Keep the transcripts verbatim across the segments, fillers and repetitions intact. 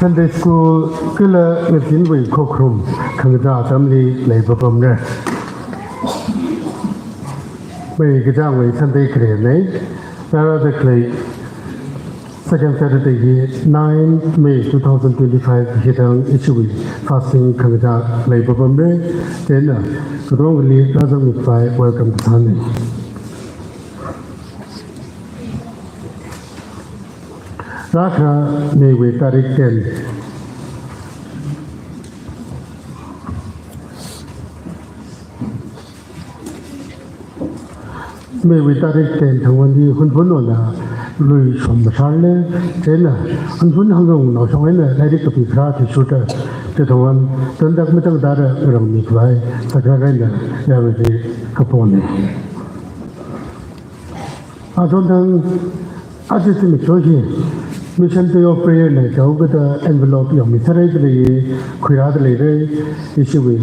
Sunday School kala ngazinwui khokharum khangachā atamli leipapamra. Meikachāngwui Sunday kharena, rārada khalei second Saturday hi nine May two thousand twenty-five hi thang ishiwui fasting khangachā leipapamra. Chieina katongali rāzangmi khavai welcome kasāna. Rākharā May wui tarik ten. May wui tarik ten thangwuili Hunphun eina lui shom masharle, chieina Hunphun hangaung naoshong eina lairik kapi kharā athishurda, chithangwui tandak machang dara ngarangmi khavai sakra eina yaruili kapona. Achon thang aja zimiksho hi Mission Day of Prayer na chaokada envelope yangmi sārai dalei, khuirā dalei re, ishiwui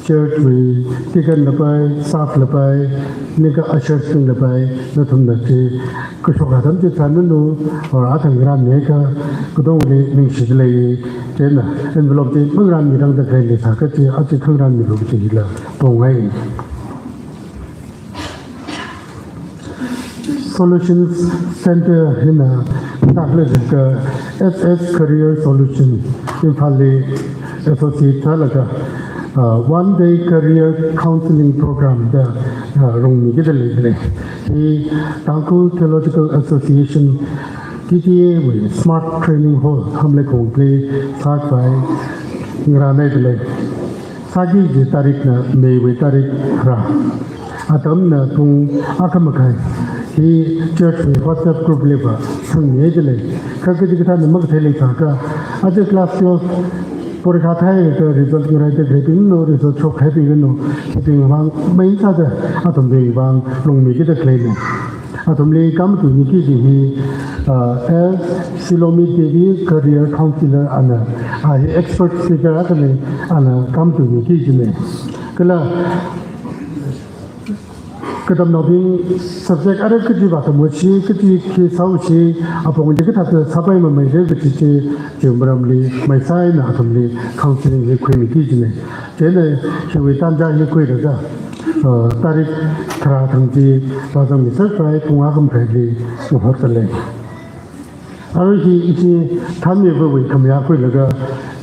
church wui deacon lapai, staff lapai, nika ushers bing lapai, nathumna chi kashok atam chi sānanu, or athang ngarānmiakha katongali ningshi dalei, chieina envelope chi mangarānmirangda khalei sākha chi aja khangarānmilu kajila pongai. Solutions Center hina sākhalei jiakha S S Career Solution Imphalli associate sālaga, uh, one day career counseling program da, uh, rungmiki dalei dalei. Hi Tangkhul Theological Association, T T A wui Smart Training Hall Hamleikhongli sākhavai ngarānai dalei. Sāki kaji tarikna May wui tarik kharā. Atamna pung akha makhai. Hi church wui WhatsApp group liva sangmi dalei. Kha kaji kathāna makathei leisākha, aja class twelve porikha thāhaiakha result ngaraida khaleibingna result shokhaibingna, hibingwui vang main sāda athumbingwui vang rungmikida khaleina. Athumli kamatui miki kaji hi, uh, S Silomi Devi, Career Counselor ana, a hi expert speaker akhana, ana kamatui miki kajina. Kala katamnaobing subject ara kaji vātamhaosi, kaji khi sāhaosi, apong chi kathāda sāpai mamai re kaji chi, chi maramli maisā eina athumli counseling hi khuimiki kajina. Chieina hiwui tanja hi khuilaga, uh, tarik kharā thang chi rāzangmi sākhavai pung akha makhaili ngahot dalei. Arui hi ishi thānmivawui khamayā khuilaga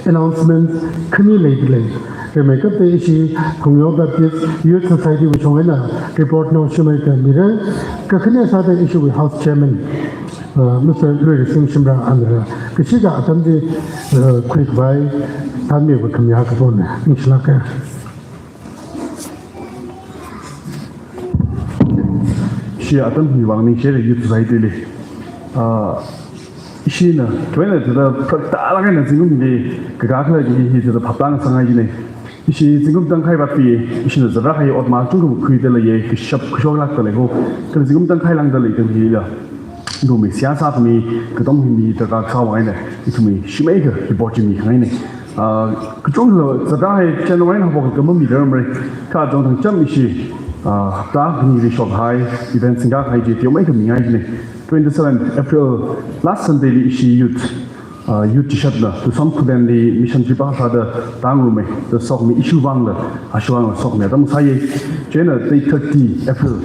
announcement khani lei dalei. Rimeikapta ishi Phungyo Baptist Youth Society wui shong eina report naoshimeikha mira, kakhane sāda ishiwui house chairman, uh, Mister Luirising Shimrah ana ra, kashika atam chi, uh, khuikhavai thānmiwui khamayā kapona, ningshilāka. Ishi atam hiwui vang ningshira Youth Society li. Ah, ishina, khavai eina thāda phraktālāk eina zingkumli kakā khala hi, hi thāda phaptāngasakngai kajina. Ishi zingkum tangkhai vātpi, ishina zatrākahai otma chungkha khuida leiya, kashap kashoklākda lei ho. Kala zingkum tangkhai lāngda leida hila, ithumwui seihā sākhami, katonga hi mi darkar kasā vang eina, ithumwui shimeikha report chi mikhangaina. Ah, kachungkha zatrākahai channel eina haophok kha mamidarmara. Kha chungthang cham ishi, ah, hapta khanili shokhai, event singkakahai chi teomeikha mingai kajina. Twenty-seven April, last Sunday li ishi youth, ah, youth chishatna Tuisam Khullenli mission trip akha sāda tāngarumma, da sokhami ishiwui vangla, ashiwui vangla sokhami atam sāya. Chieina date thirty April,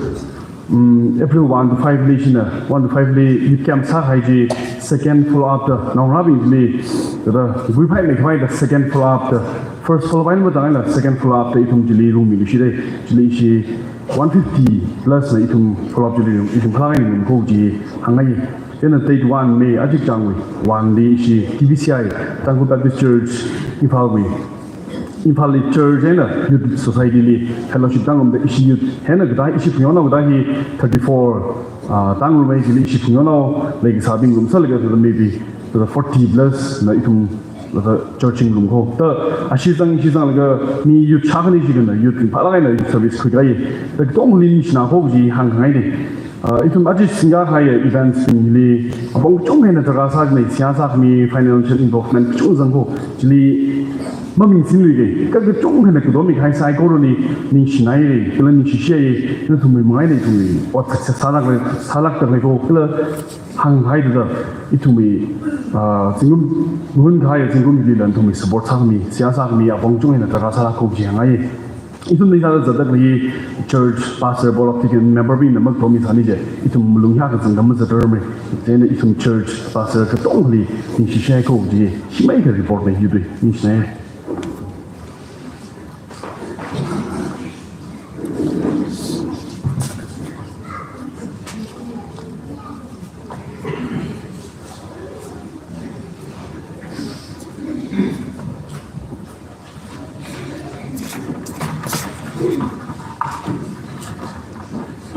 um, April one to five li ishina, one to five li youth camp sākahai chi second follow up da, naongarābingli, da, guiphai meikhavaida second follow up da, first follow up eina matang eina second follow up da ithum chili rungmiluishida, chili ishi one fifty plus na ithum follow up chili ithum khalak eina ngarumkho kaji hāngngai. Chieina date one May, aja changwui one li ishi T B C I, Tangkhul Baptist Church Imphalwui, Imphalli church eina Youth Society li fellowship tāngarumda ishi youth, hieina katā ishi Phungyonao katā hi thirty-four, ah, tāngarumma, chili ishi Phungyonao leikasābing ngarumsālaga thāda maybe thāda forty plus na ithum thāda church li ngarumkho. Da ashi zang, ashi zanglaga mi youth shākhani shikhana youth phālāk eina youth service khuikahai. Da katongli ningshinakho kaji hāngkhangaina. Ah, ithum aja singkakahai events bingli apong kachungkha eina darkar sākahai, seihā sākhami, financial involvement kachungkha zangkho. Chili Mamingsinluike, kha kachungkhana katommi kahai saikorali ningshinaire, kala ningshishiye, nathumwui mangāli ithumwui ot success sālākle, sālākda leiko, kala hānghaida ithumwui, ah, zingkum, mahut kahai zingkum hili nathumwui support sākhami, seihā sākhami apong chungna darkar sālāka kaji hāngngai. Ithum ningsāda zatdalei church pastor board of deacon member bingna makatommi sāni je, ithum malung hiyākha zangda mazatrar me. Chieina ithum church pastor katongali ningshishihaiko ji, shimānkha report na hi tui, ningshinai.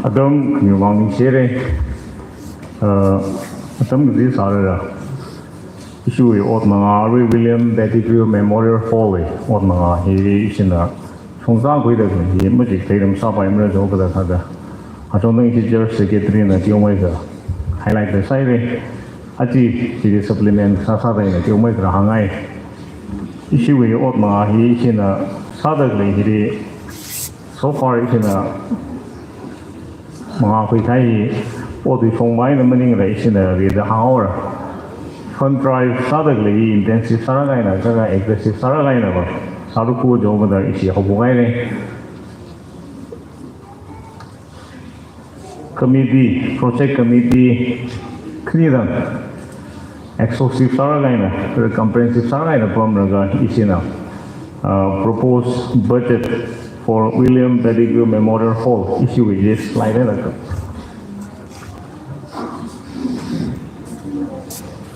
Atam khaniwui vang ningshire, ah, atam kaji sārara. Ishiwui ot mangā arui William Pettigrew Memorial Hall wui ot mangā hi ishina shongzā khuida hi majitheida masāpaimara jiakha thāda. Achonthang ishi church secretary na teomeikha highlight da sāhaire. Aja chili supplement sāsāda ina teomeikha hāngngai. Ishiwui ot mangā hi ishina sādalei hili so far ishina mangākhui kahai hi otwui shongmai eina maningla ishina rida hānghaora. Fund drive sādalei intensive sāra kahaina, kha aggressive sāra kahaina va. Sāra kho jiakha ishi haophok haire. Committee, project committee, khanida exhaustive sāra kahaina, comprehensive sāra kahaina pamlaga ishina, uh, proposed budget for William Pettigrew Memorial Hall, ishiwui list lailāka.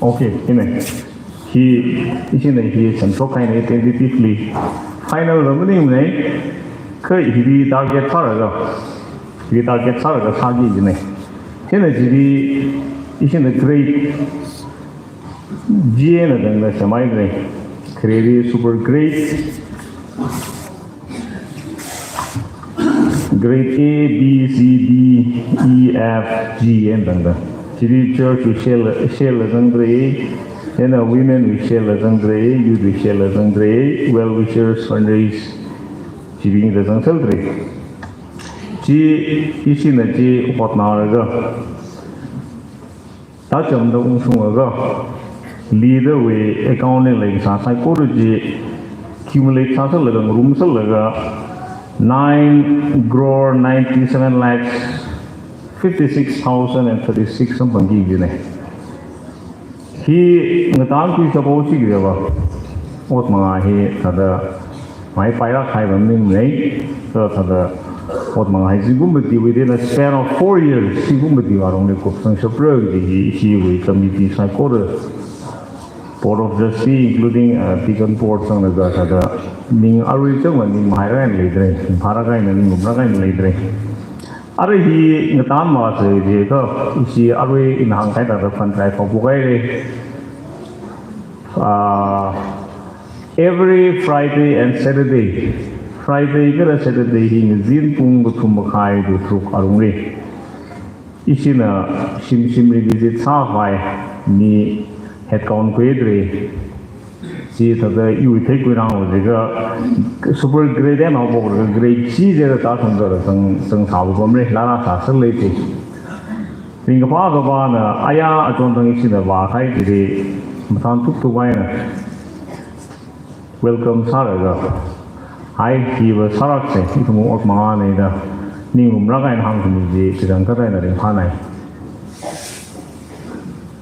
Okay, ine. Hi, ishina hi semshok kahaina tentatively. Final la maningmana, kha hili target sālaga, hili target sālaga sāki jina. Chieina chili, ishina grade G eina tangda semhaidalei. Grade super grade. Grade A, B, C, D, E, F, G eina tangda. Chili church wui share la, share la zangdalei, eina women wui share la zangdalei, youth wui share la zangdalei, well wishers, fundraise, chibing da zangseldalei. Chi, ishina chi hotnalaga. Tacham da ungshunglaga, leader wui account li leisā saikora chi accumulate sāsālaga, ngarumsālaga, nine crore ninety-seven lakhs fifty-six thousand and thirty-six samphangki jina. Hi ngatangkhui sāpao chi kida va. Ot mangā hi thāda maipaira kahai va maningmana, kha thāda ot mangā hi zingkum mati within a span of four years, zingkum mati vārongli kupsangshapra kaji hi ishiwui committee saikora, Board of Trustee, including, uh, Deacon Board sanglaga thāda ning arui chang va ning mahaira kahaina leidalei, ning phāra kahaina, ning ngumra kahaina leidalei. Arui hi ngatangmasa jiakha, ishi arui ina hāngkahai thāda fund drive haophok haire. Ah, every Friday and Saturday, Friday kala Saturday hi ngazin pung kathum makhai to tharuk arungli, ishina shim shimli visit sākhavai mi headcount khuidalei. Chi thāda iwui theikhuirang jiakha super grade eina haophoklaga grade C jiakha tāshungda zang, zangsāpamlei, lala sāserlei chi. Ringkaphā kaphāna, aya achonthang ishina vākahai chili mathān thukthuk eina welcome sālaga, hai, hi va sālāksa, ithum ot mangāna da ningrum rākahaina hāngkhami chi, chithang kathāna ringphānai.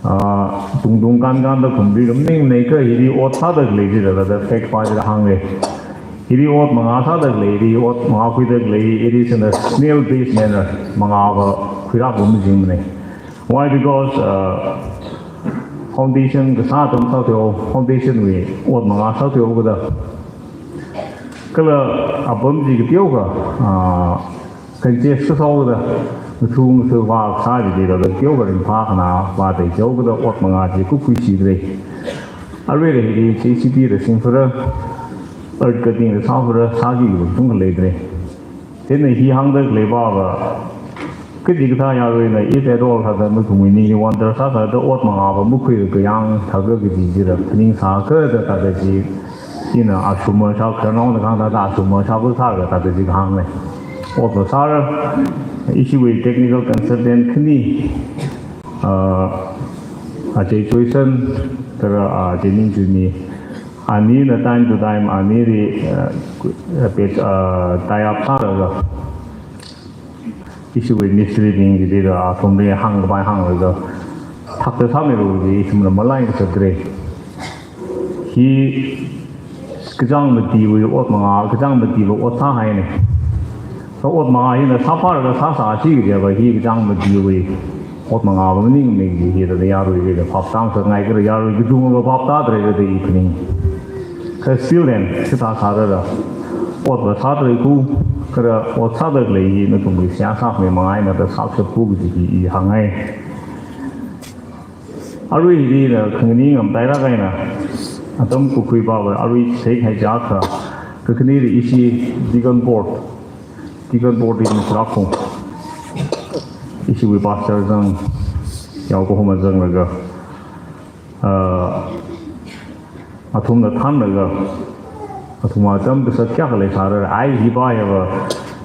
Ah, tungtung kānkānda khumbing maningmana, kha hili ot sādalei chila thāda fact pa chila hānglei. Hili ot mangā sādalei, hili ot mangā khuidalei, it is in a snail pace manner, mangā va khuirākpam jingmana. Why? Because, uh, foundation kasā atam sāthuihaowa, foundation wui ot mangā sāthuihaowa kada. Kala apam chi kateokha, ah, congested sāhaowa kada. Ngathung ngathur vākasā chili thāda kateokha ringphā khana vāda teokha da ot mangā chi kukhui sidalei. Aruila hili J C B la singphara, earth cutting la sāphara, sāki kaji tungkha leidalei. Chieina hi hāngdalei pa va, kachikathā yaruina, if at all, thāda nathumwui ningli wonder sāsāda ot mangā va makhuiakha yang thākha kaji chila phaningsākha da thāda chi Ina ashuma shā khararnaona kahāng thāda ashuma shākhuisālaga thāda chi kahāngnei. Ot masāra, ishiwui technical consultant khani, ah, Ajay Joyson, thāda, ah, Ajay Ningchumi, anina time to time, anili, ah, page, ah, tie up sālaga, ishiwui ministry bing chili thāda athumli hāngkhavai hānglaga, thakta sāmilu chi ithumna malai kasā thāda. Hi kachāng matiwui ot manga, kachāng matiwui ot sāhainei. Kha ot manga hina sāphālaga sāsāsi kajiva hi kachāng matiwui ot mangava maningmei kaji hi thāda yaruili phap tāngasakngai kha yaruili kachungkha phap tātharai thāda i phaning. Kha still then, chithā sāda thāda, otva sātharai khu, kha ot sāda khalei hi nathumwui seihā sākhami manga eina thāda sāshap khu kaji hi i hāngngai. Arui hili ina khanganing matailāk eina, atam kukhuipava arui theikahai chiakha, kakhaneli ishi Deacon Board, Deacon Board li Mister Akhung, ishiwui pastor zang, yaokahoma zanglaga, ah, athumna thānlaga, athum atam kasā kayākha leisāra, ai hi pā hiva,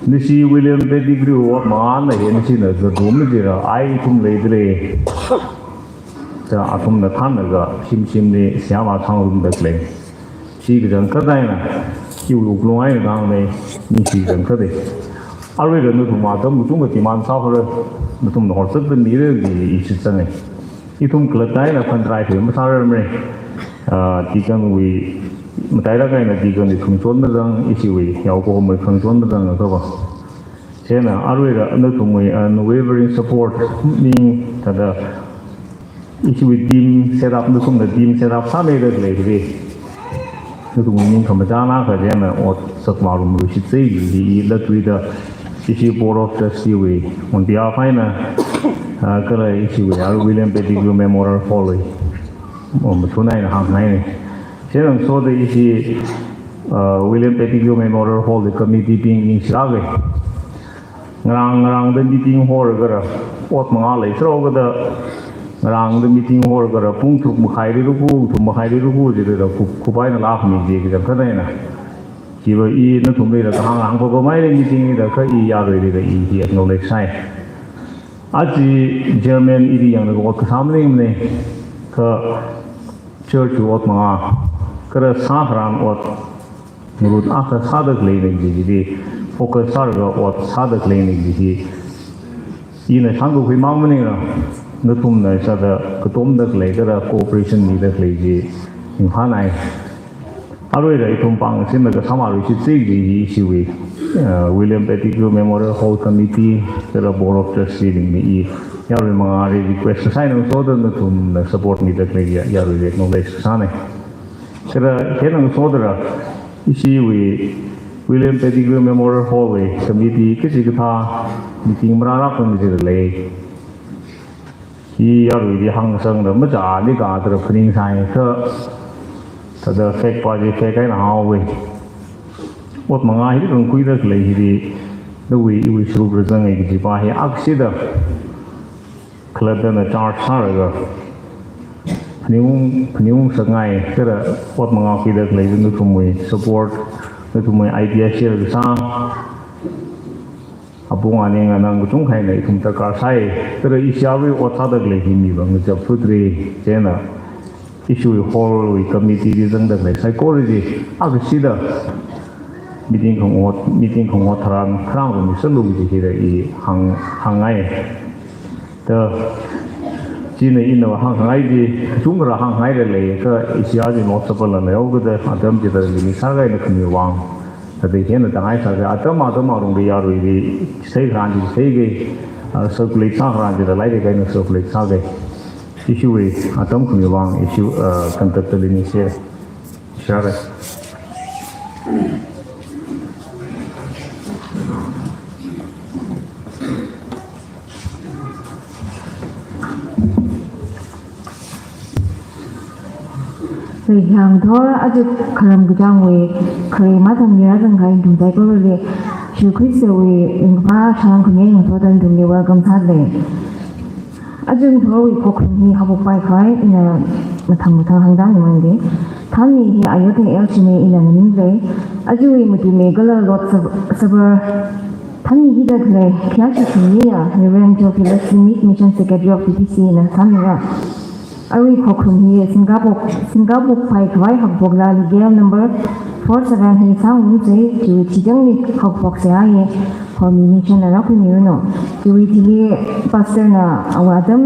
nashi William Pettigrew ot mangana hi nashina zatum jira, ai ithum leidalei. Thāda athumna thānlaga, shimshimli seihā masāngarumda khalei. Chi kachangkhat eina, iwui wuklung eina kahāngnei, ningshi kachangkhat dei. Aruila nathum atam kachungkha demand sāphara, nathumna horsakta mira kaji i shitsanga. Ithum khalatta eina fundraise masārarmara. Ah, Deacon wui, matailāk eina Deacon wui khangachon mazang, ishiwui yaokahomawui khangachon mazang kajiva. Chieina aruila nathumwui unwavering support maning thāda ishiwui team set up, nathumna team set up sāmida khalei hi. Nathumwui ning khamachāna kha chieina ot sākhuirumlu shitsai hi, hi latluida ishi Board of Trustee wui on behalf eina, ah, kala ishiwui arui William Pettigrew Memorial Hall wui, oh, mathun eina hāngngainei. Chieina ngasoda ishi, ah, William Pettigrew Memorial Hall wui committee bing ningshilāka. Ngarang ngarangda meeting horkara, ot manga leisāra kajida, ngarangda meeting horkara, pung tharuk makhaili rukhu, thum makhaili rukhu, jida khu, khupai eina lākhami chi kachangkhat eina. Chiva i nathumlila kahāng hāngpapamhaira meeting lila kha i yaruilila i hi acknowledge sāi. Aja chairman ili yanglaga ot kasā maningmanei, kha church wui ot manga, kha sākharan ot ngarut akha sāda khaleinei kaji chili, focus sālaga ot sāda khaleinei kaji hi, ina shānkakhui mang maningla, nathumna sāda katomda khalei kha cooperation mida khalei chi, ringphānai. Aruila ithum pāngshimlaga sāmarui shitsai kaji hi ishiwui, uh, William Pettigrew Memorial Hall Committee, kala Board of Trustee bingli i yarui mangāli request kasā eina ngasoda nathumna support mida khalei ya, yaruili acknowledge kasānei. Kala chieina ngasoda ra, ishiwui William Pettigrew Memorial Hall wui committee kachikathā meeting marāra kong jida lei. Hi yaruili hāngsangda machāni kathāda phaningsai kha, thāda fake pa chi fake eina haowei. Ot manga hi kangkhuida khalei hili, nawui iwui sharuk rāzanga kaji pa hi akshida khalattana charge sālaga, phaningung, phaningung sakngai, kha ot manga khuida khalei nathumwui support, nathumwui idea share kasā, apong aning anang kachungkha eina ithum darkar sāi, kha ishi arui ot sāda khalei hi miva ngachap sutri, chieina ishiwui hall wui committee li zangda khalei saikora chi, akshida meeting khangahot, meeting khangahot tharan kharang rumisalu kaji hila i hāng, hāngngai. Thāda, chieina ina hāngngai chi, kachungkha hāngngaida lei, kha ishi aja note sāpala leihaokida, atam chithāda limit sākahai eina khamiwui vang. Thāda hina tangai sākha, atam atam arongli yaruili, sākharan chi sākahai, ah, circulate sākharan chila lairikha eina circulate sākahai. Ishiwui atam khamiwui vang, ishi, ah, conduct li ningshi. Share. Leihāng thor aja kharam kachāngwui, khare mathang nira zangkahai ithum saikorali, Jishu Khristawui ringkaphā shānkhami ngasoda ithumli welcome sālei. Aja ngathorwui khokharum hi haophokpai khavai, ina mathang mathang hāngda nimangde. Thani hi Ayodhya L C M A ina nganingla, ajawui matuimei kala Lord Sab-, Sabar Thani hida khalei, khayāshi shimli ya, Reverend Theophilus Smith, Mission Secretary of T T C na sāmira. Arui khokharum hi Singapore, Singapore phai khavai Haophokla Legal number four seven hi sāngarumsa, chiwui chitangli haophoksa ye, Khomi Mission na rākhuimiranu. Chiwui thili Pastor na awui atam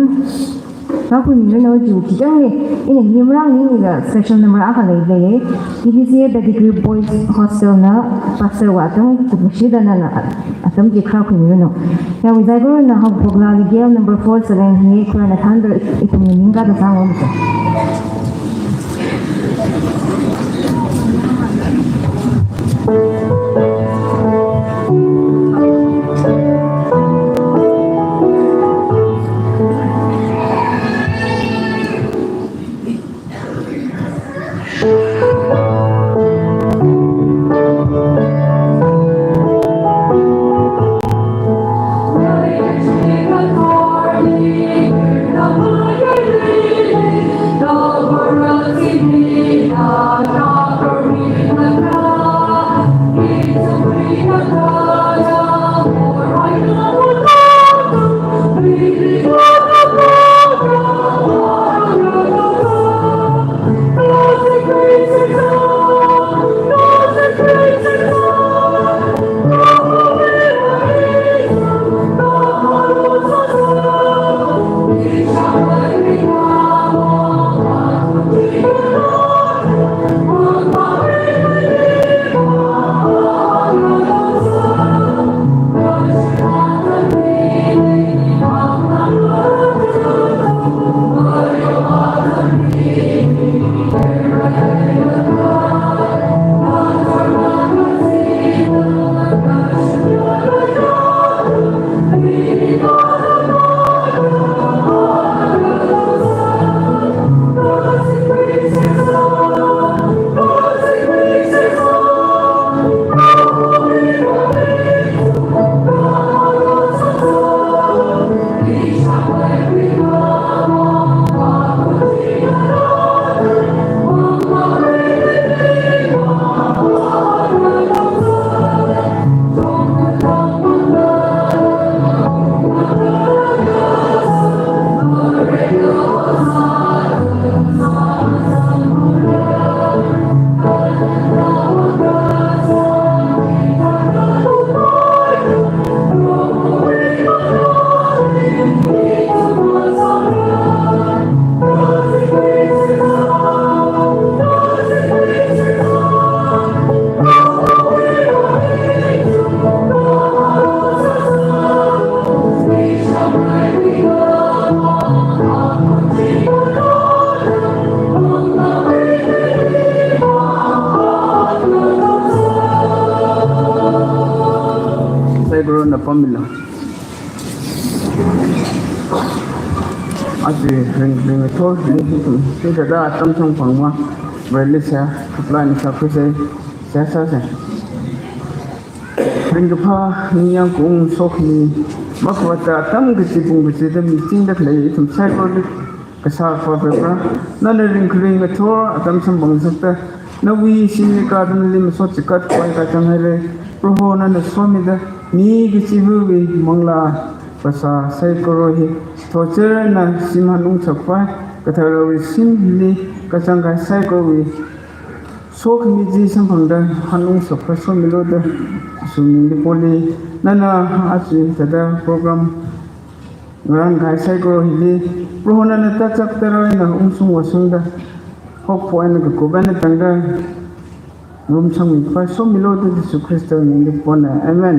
rākhuimiranu, chiwui chitangli, ina hili marānganinglala special number akha leilei. T T C Pettigrew Boys Hostel na Pastor wui atam kumshida nana atam chi kharā khuimiranu. Yawui saikorana Haophokla Legal number four seven hi khuirana thānda ithumwui ningkada sāngarumsa. Saikorana pammilu. Aja ring, ringkathor, ring, ring, ring, thāda atam samphangma, rally sā, khuplai ni sā, khuisai, sā, sā, sā. Ringkaphā ningyāng kaung sokhami, makhavāta atam kachi pung kachida michingda khalei ithum saikorali kasā Akhavā Proho, nana ringkaring ngathor atam samphangngasakta, nawui shimli kāda nali masot chikat khavai kachang haira. Proho nana somida, mi kachiva̱wui manglā kasā saikora hi, thotcherna shim hanungshap khavai, katharawui shimli kachangkahai saikorawui sokhami chi samphangda hanungshap khavai somilu da, ithum ningli poli. Nana aja hithāda program ngarānkahai saikora hili, Proho nana tachak tara eina ungshung vāshungda, haokaphok eina kakup eina tangda ngarumsangmi khavai somilu da Jishu Khristawui mingli pona. Amen.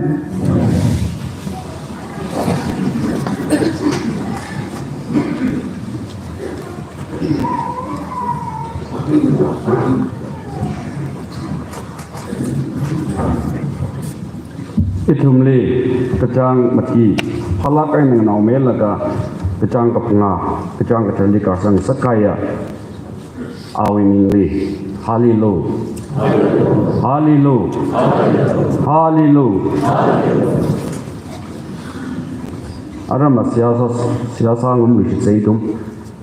Ithumli kachāng mati, phalak eina nganaomilaga, kachāng kaphangā, kachāng kathar li kāsang sākahaiya awui mingli, Hallelu. Hallelu. Hallelu. Aram seihā sā, seihā sāngarumlu shitsai ithum.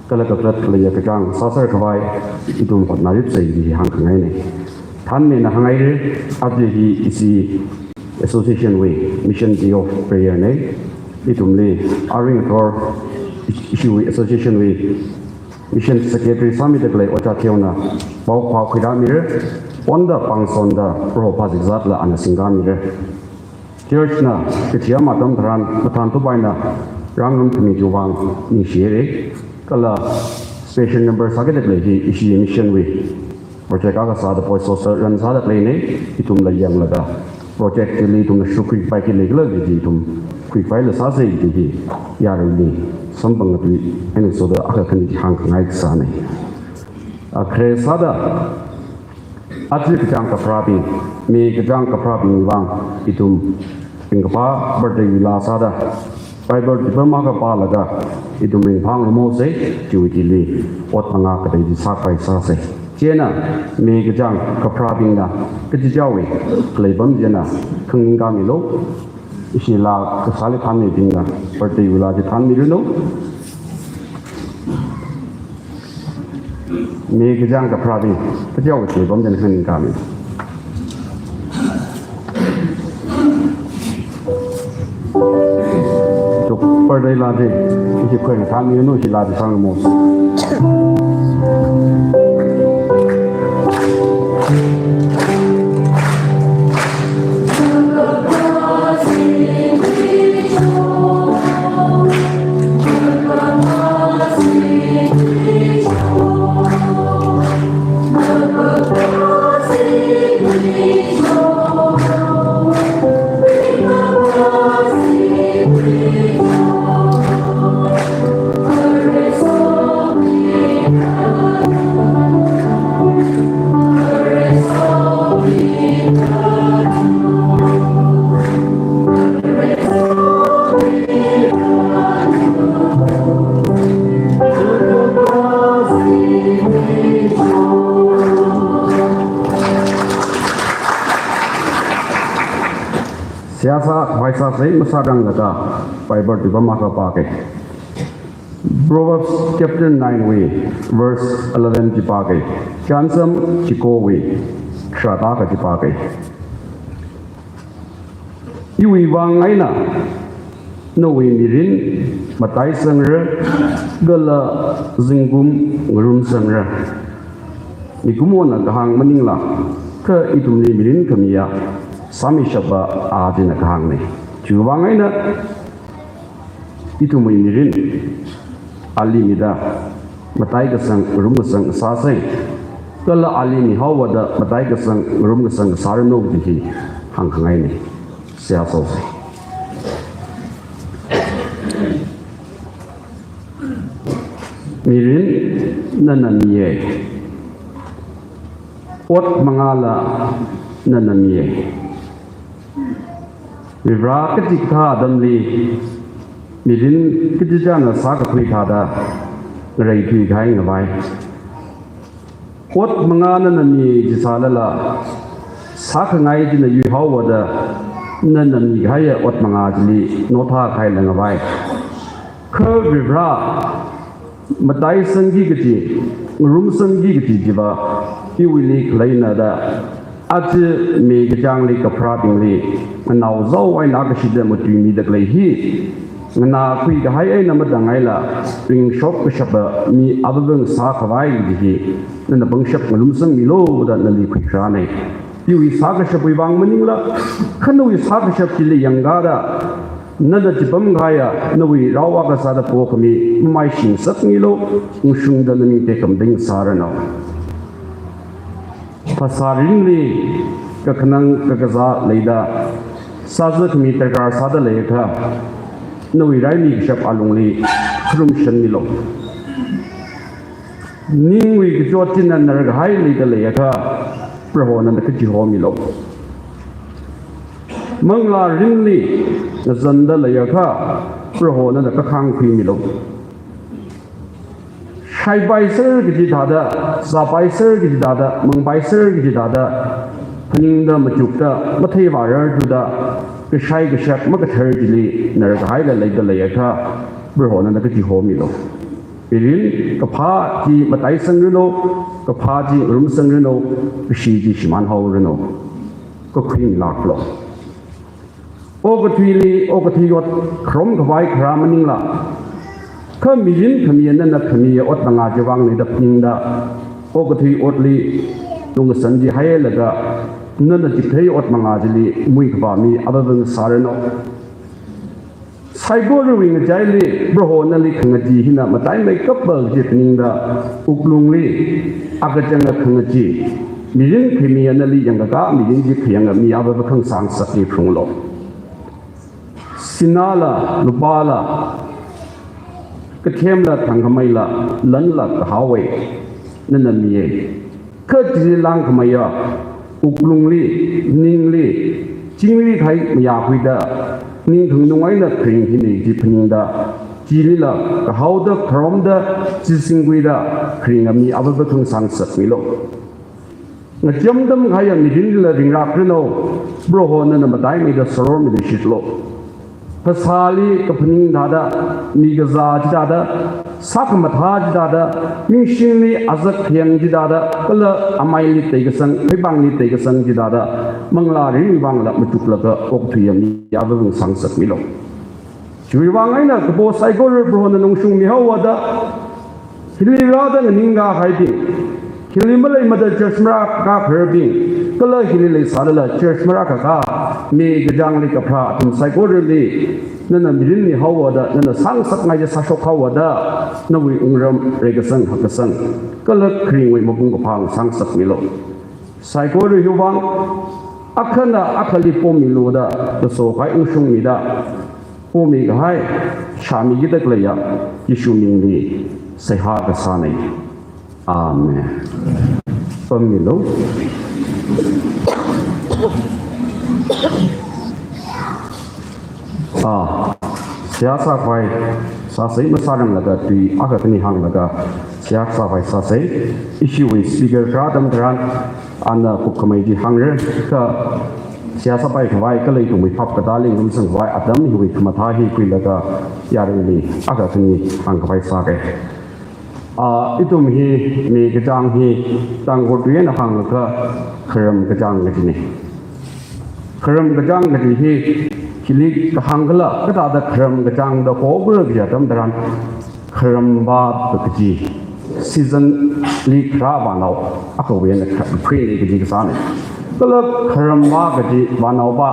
kala kakhalat leiya kachāng sāser khavai ithum hotnaripsei da hāngkhangaina. Thanmina hānghaira, aja hi ishi association wui Mission Day of Prayer na. Ithumli aring athor ishiwui association wui Mission Secretary sāmida khalei Ojā Theona pao phākhuirāmira, onda pāngsonda Proho pazikzatla ana singkāmira. Church na kachi atam tharan mathān tup eina rāngarumkhami chiwui vang ningshihaira. Kala special number sākida khalei hi ishi mission wui project akha sāda poi sosa run sāda khaleina, ithumla yanglaga project chili ithumna shukri paiki leikhala da hi ithum khuipaila sāsei da hi yaruili samphang ngatui eina soda akha khani hāngkhangai kasāna. Akhare sāda, aja kachāng kapharābing, mi kachāng kapharābing vang ithum ringkaphā birthday wuila sāda Bible tipam akha pālaga ithum ringphā ngarumhaosei, chiwui thili ot mangā katei chi sākhavai sāsei. Chieina mi kachāng kapharābingna kachichāwui khalei pam china khangning kāmilu. Ishila kasāli thanmibingna birthday wuila chi thanmiranu. Mi kachāng kapharābing kachichāwui khalei pam china khangning kāmi. Chuk birthday la chi, ishi khuina thanmiranu, ishila chi sāngarumhaosa. Seihā sākhavai sāsei, masākhanglāka Bible tipam akha pāki. Proverbs chapter nine wui verse eleven chi pāki. Chānsam chikowui tharāda akha chi pāki. Iwui vang eina nawui mirin mataisangra, kala zingkum ngarumsangra. Mikumona kahāng maningla, kha ithumli mirin khamiya sāmishapa A china kahāngna. Chiwui vang eina ithumwui mirin ali mida mataikasang, ngarumkasang sāsei. Kala ali mihaowa da mataikasang, ngarumkasang sāranu da hi hāngkhangaina. Seihā sāsei. Mirin nana miya. Ot mangāla nana miya. Varivara kachikathā atamli mirin kachichāna sākakhui thāda ngareithui kahai ngavai. Ot mangā nana mi chi sālala, sākhangai china yuihaowa da nana mikahaiya ot mangā chili nothākahaila ngavai. Kha Varivara mataisangki kaji, ngarumsangki kaji chiva iwuili khaleina da, aja mi kachāngli kapharābingli nganao zao eina kashida matuimida khalei hi, nganākhui kahai eina matāngaila, ringshok kashapa mi avāvang sākhavai hi nana pangshap ngarumsangmilu da nali khuikharāna. Iwui sākashapwui vang maningla, kha nawui sākashap chili yangkāda nana chipamkahaiya nawui rao akha sāda pokhami mamaishing ngasakmilu, ungshungda naming tekhamatei sāranu. Phasā ringli kakhanang kakazā leida sāzakhami darkar sāda leiakha, nawui raimi kashap alungli kharum shanmilu. Ningwui kachot china narkahai leida leiakha, Proho nana kachihomilu. Manglā ringli ngazanda leiakha, Proho nana kakhāngkhuimilu. Shaipaiser kaji thāda, zāpaiser kaji thāda, mangpaiser kaji thāda, phaningda machukda, matheivārar thuda, kashai kashak makathar chili narkahaila leida leiakha, Proho nana kachihomilu. mirin kaphā chi mataisangranu, kaphā chi ngarumsangranu, kashi chi shimānhaoranu. Kakhuingailāklu. Okathuili okathui ot kharom khavai kharā maningla, kha mirin khamiya nana khamiya ot mangā chiwui vāngna da phaningda, okathui otli lungasan chi hailaga, nana chithei ot mangā chili muikhavā mi avāva ngasāranu. Saikorawui ngachaili Proho nali khangachee hina mataimeikapa kaji phaningda, wuklungli akachanga khangachee, mirin khamiya nali yangkakā mirin chi khayanga mi avāva khangasā ngasakmi phalunglu. Sināla, lupāla, kathemla, thangkhameila, lanla kahaowui nana miya. Kha chili langkhameiya, wuklungli, ningli, chingri khai mayākhuida, ning khanganung eina kharing hina kaji phaningda, chilila kahaoda, kharomda, chi singkhuida kharinga mi avāva khangasā ngasakmilu. Ngacham atam kahaiya mirinlila ringrākranu, Proho nana mataimeida sorormilishitlu. Phasāli kaphaning thāda, mi kazā chithāda, sākhamathā chithāda, ningshimli azak khayang chithāda, kala amaili teikasang, khaipāngli teikasang chithāda, manglā mirinwui vāngla machuklaga okthuiya mi avāva ngasā ngasakmilu. Chiwui vāng eina kapo saikora Prohona nungshungmihaowa da, hili rāda nganingkahaibing, hili maleimada church marākakā khararbing, kala hili leisālala church marākakā, mi kachāngli kapharā athum saikorali nana mirin mihaowa da, nana sāngasakngai chi sāshokhaowa da, nawui wungram reikasang hakkasang kala kharingwui mapung kaphā ngasā ngasakmilu. Saikora hiwui vāng, akhana akhali pomilu da, kaso kahai ungshungmida, pomikahai shāmikida khaleiya Jishu mingli seihā kasāna. Amen. Pammilu. Ah, seihā sākhavai sāsei, masāranglaga tui akha khani hānglaga seihā sākhavai sāsei. Ishiwui speaker kharā atam tharan, ana kupkhamei chi hāngra, kha seihā sāpaikhavai kala ithumwui phap katāli ngarumsangkhavai atam hiwui khamathā hi khuilaga yaruili akha khani hāngkhavai sāga. Ah, ithum hi, mi kachāng hi, Tangkhul tui eina hānglakha kharam kachāng kajina. Kharam kachāng kaji hi, hili kahāng kala, kathāda kharam kachāng da hokra kaji atam tharan, kharam vā kaji, season li kharā vānao akhawui eina kha-, khuina kaji kasāna. Kala kharam vā kaji vānao vā,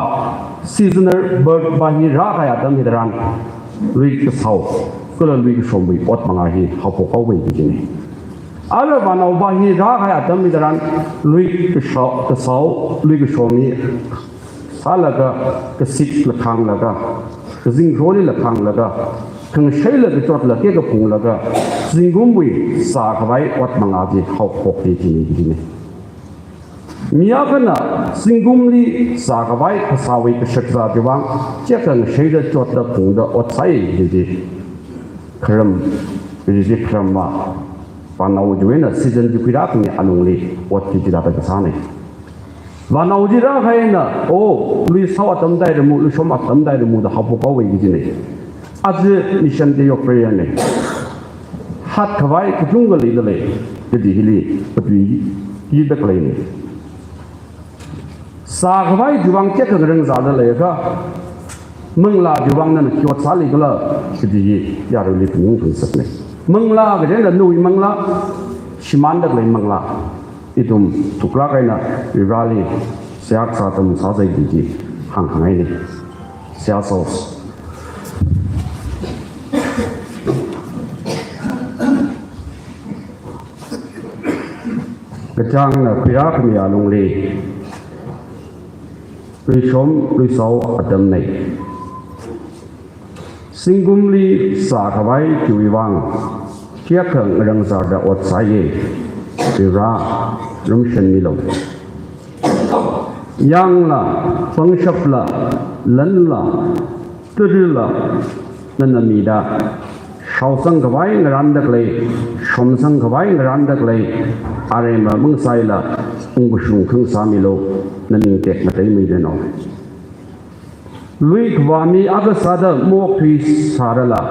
seasonal bird vā hi rākahai atam hitharan, lui kasao kala lui kashomwui ot mangā hi haophokhaowa kajina. Ara vānao vā hi rākahai atam hitharan, lui kasao, kasao, lui kashom hi sālaga, kashitla khānglaga, kazingkharolila khānglaga, khangasheila kachotla kekaphunglaga, zingkumwui zākhavai ot mangā chi haophokki kajina. Mi akhana zingkumli zākhavai phasāwui kashakazā chiwui vāng, chiyākha ngasheida chotda phungda ot sāi kaji chi. Kharam kaji chi kharam vā. Vānao chiwui eina season chi khuirākhami alungli ot chi chithāda kasāna. Vānao chi rākahai eina, oh, lui sao atam thaira mu, lui shom atam thaira mu da haophokhaowa kajina. Aja Mission Day of Prayer na. Hatkhavai kachungkha leidalei, kaji hili patuikida khaleina. Zākhavai chiwui vāng chiyākha ngarāng zāda leiakha, manglā chiwui vāng nana khi ot sālikhala, kaji hi yaruili phaningphungsakna. Manglā kaji eina nawui manglā, shimānda khalei manglā. Ithum thuklāk eina Varivarāli seihā kasā atam sāsei kaji chi hānghāngaina. Seihā sāsa. Kachāngna khuirākhami alungli, lui shom, lui sao atamna. Zingkumli zākhavai chiwui vāng, chiyākha ngarāng zāda ot sāya, Varivarā, rumshanmilu. Yangla, pangshapla, lanla, tarila, nana mida, shaosangkhavai ngarānda khalei, shomsangkhavai ngarānda khalei, aremma mangasaila, ungkashung khangasāmilu, naning tekmatei meidano. Lui khavā mi akha sāda maokthuisārala,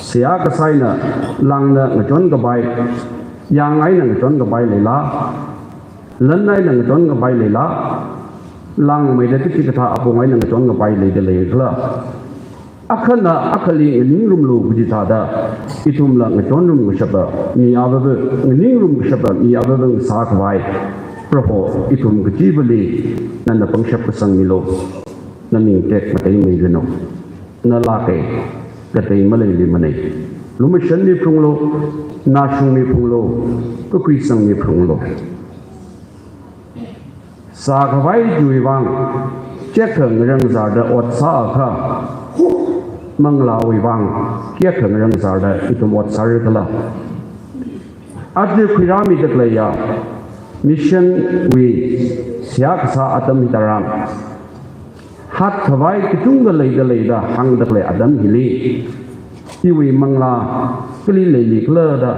Seihā kasā eina langna ngachon kapai, yang eina ngachon kapai leila, lan eina ngachon kapai leila, langmeida tikhi kathā apong eina ngachon kapai leida leikhala? Akhana akhali nganingrumlu kaji thāda, ithumla ngachonrum kashapa mi avava, nganingrumkashapa mi avava ngasā khavai Proho ithum kachivali nana pangshap kasang milu. Naning tekmatei meiranu. Nala kei, katei maleili manei. Lumashan miphunglu, nashung miphunglu, kakhuisang miphunglu. Sākhavai chiwui vang, chekha ngarang zārda ot sāakha, manglāwui vang, kayākha ngarang zārda ithum ot sāra khala? Aja khuirāmida khaleiya, mission wui seihā kasā atam hitharan, hatkhavai kachungkha leida leida hāngda khalei atam hili, iwui manglā kali leili khala da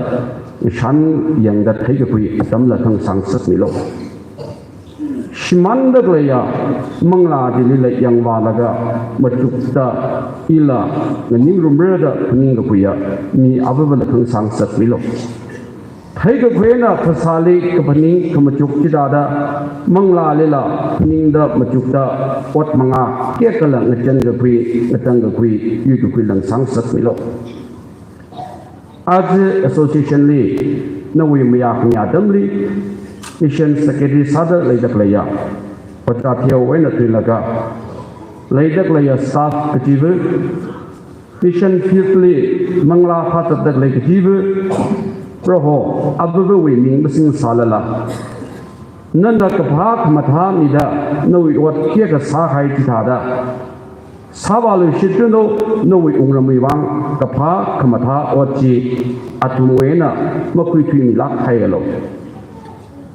ngashan yangda theikakhui atamla khangasang ngasakmilu. Shimānda khaleiya manglā chilila yangvālaga machukda ila nganingrumra da phaningkakhuiya mi avavana khangasang ngasakmilu. Theikakhui eina phasāli kaphaning kamachuk chithāda, manglālila phaningda machukda ot mangā kayākhala ngachankakhui, ngatangkakhui, yuikakhuila ngasang ngasakmilu. Aja association li, nawui mayā khanyā atamli, mission secretary sāda leida khaleiya, Ojā Theo eina thuilaga, leida khaleiya staff kachiva, mission field li manglā phāzatda khalei kachiva, Proho, avavawui ming masing sālala, nana kaphā khamathā mida, nawui ot kayākha sākahai chithāda sāvāluishitranu. Nawui wungramwui vang kaphā khamathā ot chi athumwui eina makhuithuimilāk haialu.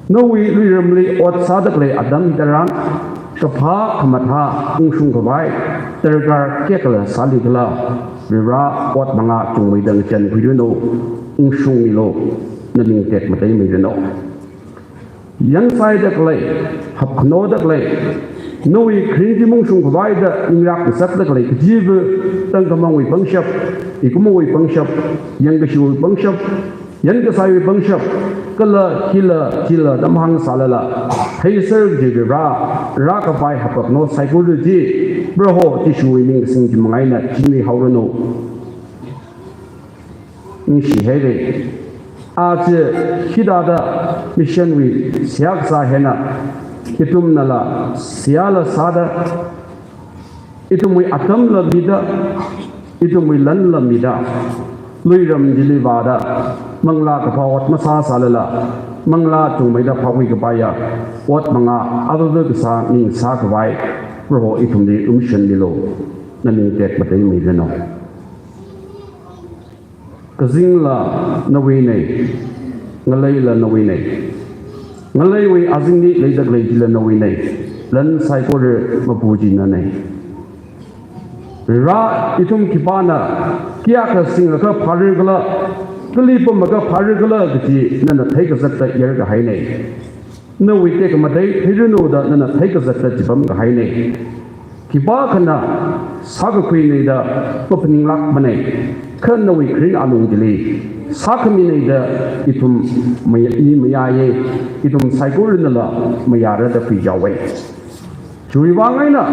Nawui luiramli ot sāda khalei atam hitharan, kaphā khamathā ungshung khavai darkar kayākhala sāli khala? Vare, ot mangā chungmeida ngachankhuiranu, ungshungmilu, naning tekmatei meiranu. Yangsāida khalei, hapkhanoda khalei, nawui kharing chi maungshung khavai da ningrāk ngasakda khalei kachiva, tangkhamangwui pangshap, ikumowui pangshap, yangkashiwui pangshap, yankasaiwui pangshap, kala hila chila da mahāng sālala, theiser kaji Vare, rākapai happakno saikora chi, Proho Jishuwui ming kasing chi manga eina chingri haoranu. Ningshi haira. Aja hithāda mission wui seihā kasā hi eina, ithumnala seihāla sāda, ithumwui atamla mida, ithumwui lanla mida, luiram chili vāda, manglā kaphā ot masāsālala, manglā chungmeida phākhui kapaiya ot mangā avava kasā mi ngasā khavai Proho ithumli lumashanmilu, naning tekmatei meiranu. Kazingla nawuinei, ngaleila nawuinei. Ngaleiwui azingli leida khalei chila nawuinei, lan saikora mapu chi nanei. Vare, ithum khipāna kayākha singakha phāra khala, kali pammakha phāra khala kaji nana theikazatda yarkahainei. Nawui tekhamatei theiranu da nana theikazatda chipamkahainei. Khipākhana sākakhuinei da maphaninglākmanei. Kha nawui kharing alung chili sākhaminei da ithum maya-, mi mayāya, ithum saikoranala mayāra da khuichaowa. Chiwui vang eina,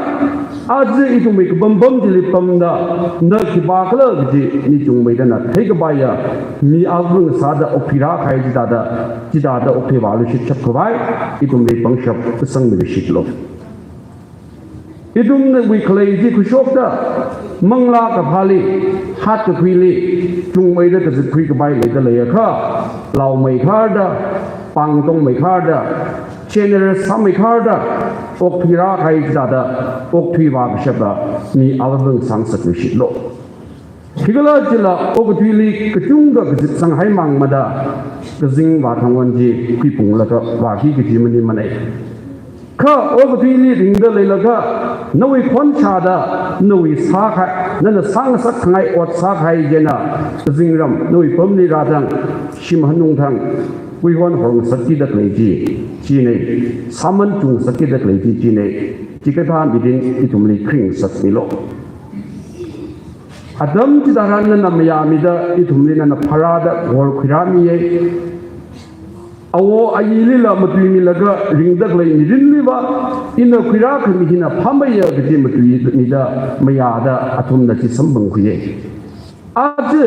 aja ithumwui kapampam chili pamda, na khipākhala kaji mi chungmeida na theikapaiya mi avung sāda okthuirākahai chithāda, chithāda okthuivāluishitshap khavai, ithumli pangshap kasangmiluishitlu. Ithumwui khalei chi khuishokta, manglā kaphāli, hatkakhuili, chungmeida kazitkhui kapai leida leiakha, laomei kharda, pāngtongmei kharda, generous sāmei kharda, okthuirākahai chithāda, okthuivā kashapa mi avavang sāngasakluishitlu. Khikhalajila okathuili kachungkha kazipsanghai mangmada, kazing vāthangwon chi khuiphunglaga vāki kaji maningmanei. Kha okathuili ringda leilakha, nawui khon shāda, nawui sākha, nana sāngasak khangai ot sākahai chieina, kazingram, nawui pamli rāthang, shim hanungthang, kuihon horngasakkida khalei chi, chinei, sāman chungngasakkida khalei chi, chinei, chikathā mirin ithumli kharingngasakmilu. Atam chitharan nana mayāmida ithumli nana pharāda kahor khuirāmiya. Awo ayilila matuimilaga ringda khalei mirinliva ina khuirā khami hina phāmeiya kaji matuimida mayāda athumna chi samphangkhuiya. Aja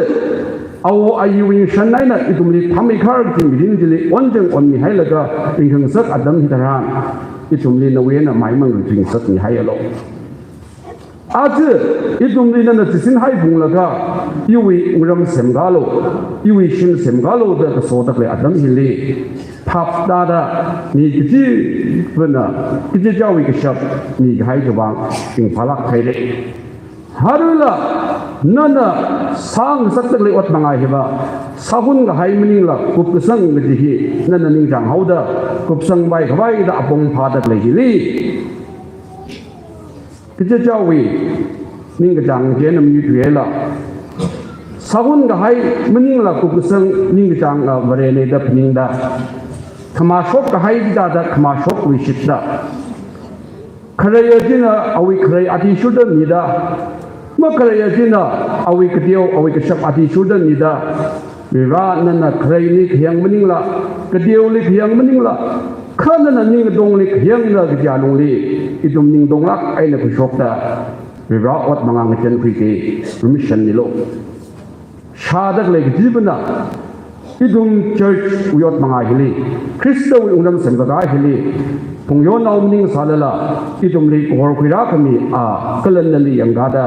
awo ayiwui ngashan eina ithumli phāmeikhar kaji mirin chili onchang onmihailaga ringkhangasak atam hitharan ithumli nawui eina maimang ringthuingasakmihaialu. Aja ithumli nana chisinhai phunglaga iwui wungram semkalu, iwui shim semkalu da kasoda khalei atam hili phap tāda mi kachivana kachichāwui kashap mikahai chiwui vang ringphālāk haira. Aruila nana sāngasakda khalei ot manga hiva sāhun kahai maningla kupkasang kaji hi nana ningchānghaoda kupsangpai khavai da apong phāda khalei hili kachichāwui ningkachāng chi eina mayuthuihaila. Sāhun kahai maningla kupkasang ningkachāng, ah, Varena da phaningda, khamashok kahai chithāda khamashok luishitda, khareiya china awui kharei athishurda mida, makhareiya china awui kateo awui kashap athishurda mida, Varivara nana khareili khayang maningla, kateoli khayang maningla, kha nana ning katongli khayangna kaja lungli ithum ningtonglāk eina khuishokta Varivara ot manga ngachānkhuiki, permission milu. Shāda khalei kachivana ithum church wui ot manga hili, Khristawui wungram semkakā hili, phungyonao maning sālala, ithumli kahor khuirā khami, ah, kalan nali yangkāda,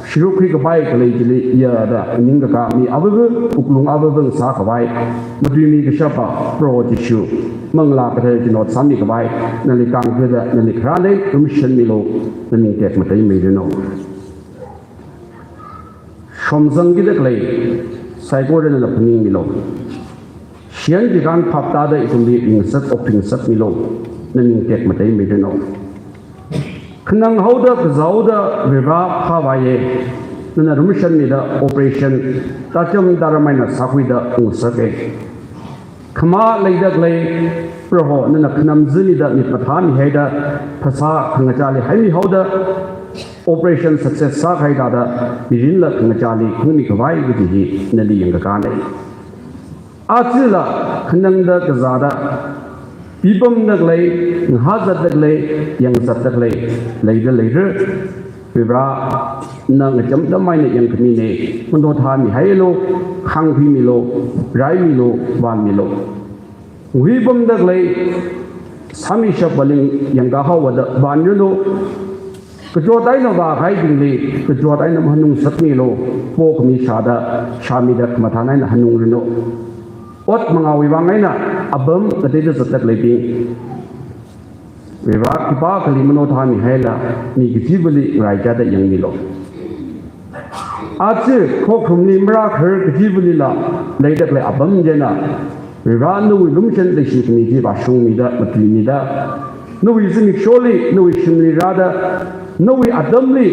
shiruk khuikapai khalei chili yāda ningkakā mi avava, wuklung avava ngasā khavai, matuimi kashapa Proho Jishu, Manglā Kathara chi note sāmi khavai, nali kangkhuida nali kharāna, permission milu, naning tekmatei miranu. Shomzangkida khalei saikora nana phaningmilu. Shiyan chikān phap tāda ithumli ringasak okthuingasakmilu, naning tekmatei miranu. Khanang haoda kazāhaoda Varivara phāvāya, nana permission mida operation tacham taram eina sākhuida ungngasaka. Khama leida khalei Proho nana khanam zimida mik mathāmihaida phasā khangachāli haimihaoda operation success sākahai thāda mirinla khangachāli khungmi khavai kaji hi nali yangkakāna. Ajala khanangda kazāda, pipamda khalei, ngahāzatda khalei, yangzatda khalei leida leira. Varivara, na ngacham tamai eina yangkhamina, manothāmihaialu, khāngkhuimilu, raimilu, vānmilu. Ngui pamda khalei, sāmishap valing yangkā haowada vānranu. Kachot eina vākahaibingli kachot eina mahanungsakmilu, pokhami shāda, shāmida khamathān eina hanungranu. Ot mangāwui vang eina apam ngateida zatda khaleibing, Varivara, khipākhali manothāmihaila, mi kachivali ngaraikada yangmilu. Aja khokharumli marākhar kachivalila leida khalei apam china, Varivara nawui lumashan leishikhami chi vāshungmida, matuimida, nawui zimiksholi, nawui shimli rāda, nawui atamli,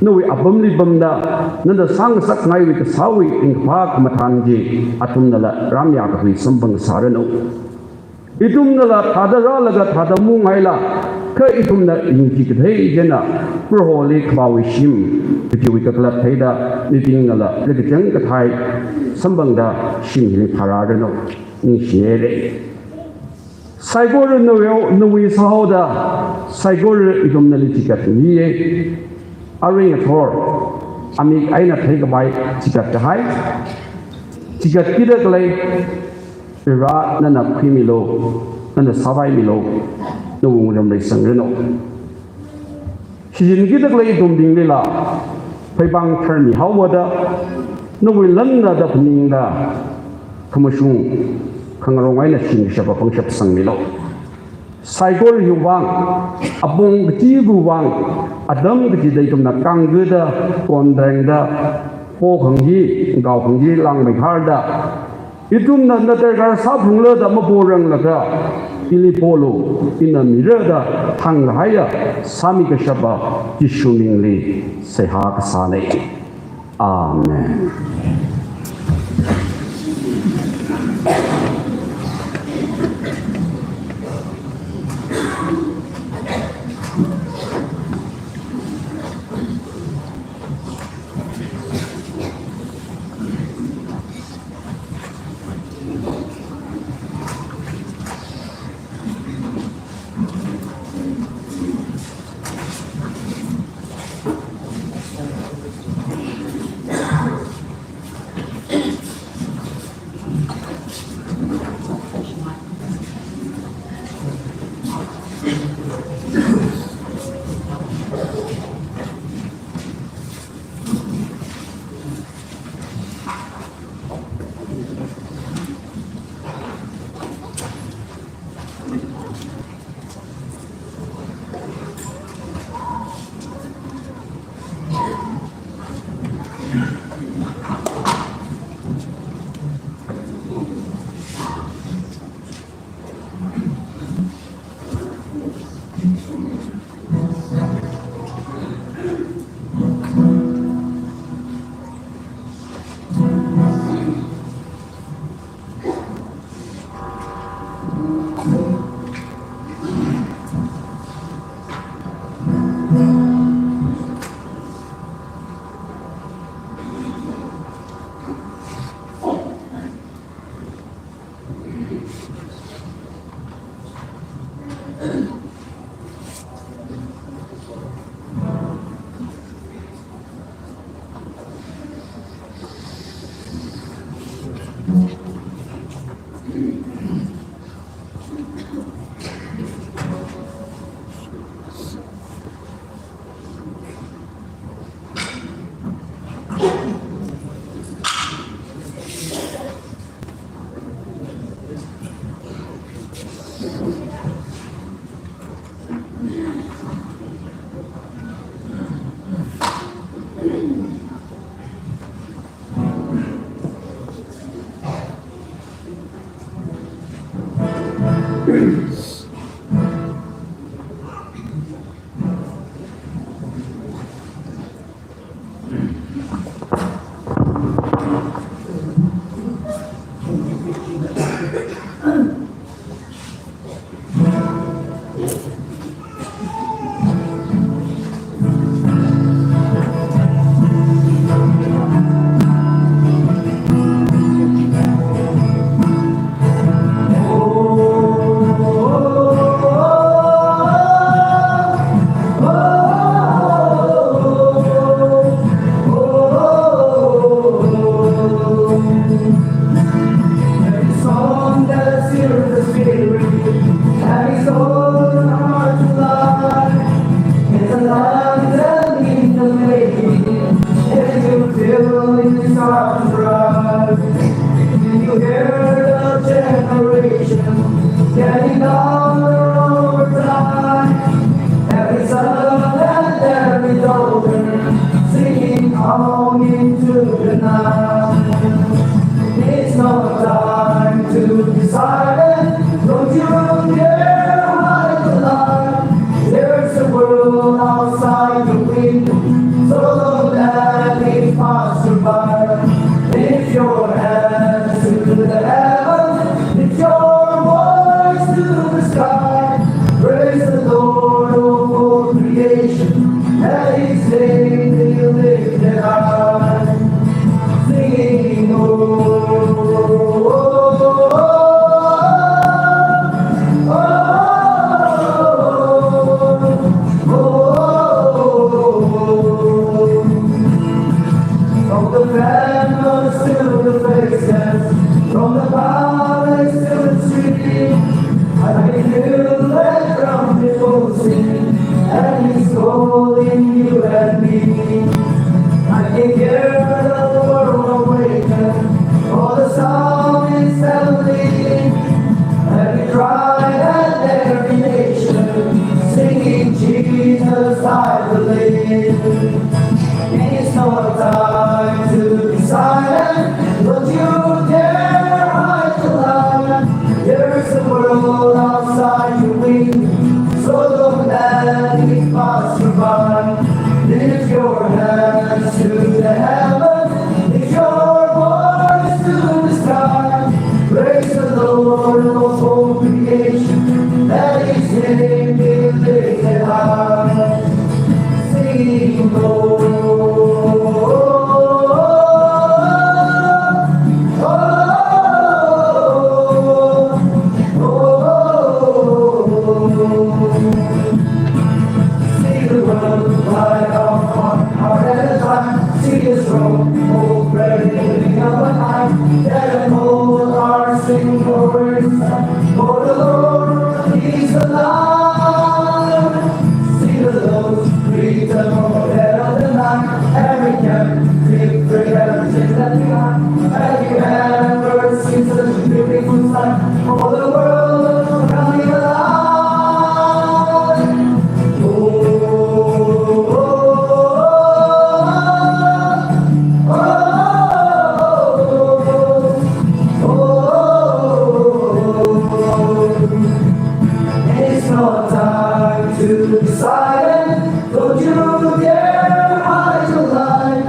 nawui apamli pamda, nana sāngasakngaiwui kasāwui ringkaphā khamathān chi athumnala rāmyākakhui samphangsāranu. Ithumnala thāda rālaga thāda mungaila, kha ithumna ringki kathei china, Proholi khavāwui shim, kachiwui kakhalat theida, mibingnala rikachang kathei samphangda shim hili phārāranu, ningshihaira. Saikora nawui, nawui sāhaoda, saikora ithumna nali chikatmiya. Arui ngathor, amik eina theikhavai chikatkahai, chikatkida khalei, Varivara nana khuimilu, nana sāpaimilu, nawui wungram leisangranu. Shichinkida khalei ithumbinglila, pheipāng tharmihaowada, nawui lanna da phaningda, khamashung, khangarong eina shim kashapa pangshap sangmilu. Saikora hiwui vang, apong kachiwui vang, atam kachida ithumna kangkhuida, kontrengda, pokhangki, ngaokhangki langmeikharda, ithumna na darkar sāphungla da maporanglaga, ili polu, ina mira da hāngkahaiya, sāmi kashapa Jishu mingli seihā kasāna. Amen. Every song that stirs the spirit, every soul in the heart alive. It's a life that in the making, if you feel it, it's hard to rise. When you hear the generation getting louder over time, every son and every daughter singing home into the night. It's not time to be silent. Don't you dare hide the light. There's a world outside your window, so don't let it pass you by. Lift your hands to the heavens, lift your voice to the sky. Praise the Lord of all creation, let his name be lifted high. Singing, oh, oh, oh, oh, oh, oh. From the famous to the faceless, from the palace to the street, I can feel that drum devotion, and he's calling you and me. I can hear the world awaken, all the sound is heavenly. Every tribe and every nation singing, "Jesus, I believe." It's not time to be silent. Don't you dare hide the light. There's a world outside your window, so don't let it pass you by. Lift your hands to the heavens, lift your voice to the sky. Praise the Lord of all creation, let his name be lifted high. Sing, oh, oh, oh, oh, oh, oh. See the world light up one heart at a time. See his throne, oh, praise the King of the night. Let them all our sing for praise. For the Lord is alive. See the Lord return from the dead of the night. Every captive free, every chain left behind. Have you ever seen such a beautiful sight? For the world coming alive. Oh, oh, oh, oh, oh, oh, oh, oh. It's not time to be silent. Don't you dare hide your light.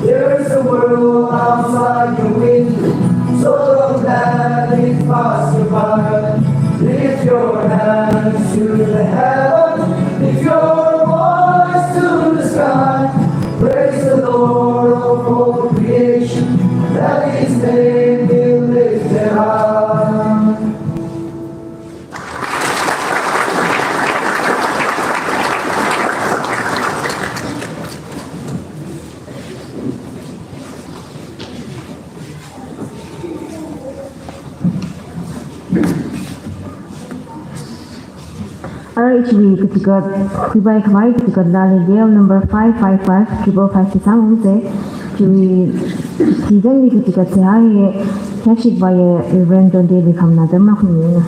There's a world outside your window, so don't let it pass you by. Lift your hands to the heavens, lift your voice to the sky. Praise the Lord of all creation, let his name be lifted high. Arui chiwui katikat, khuipai khavai katikat laa leili, number five five five, triple five sāngarumsa. Chiwui, chi tangli katikat seihā hi, Khyashikvaiya Reverend John David Khamna, dam makhuina.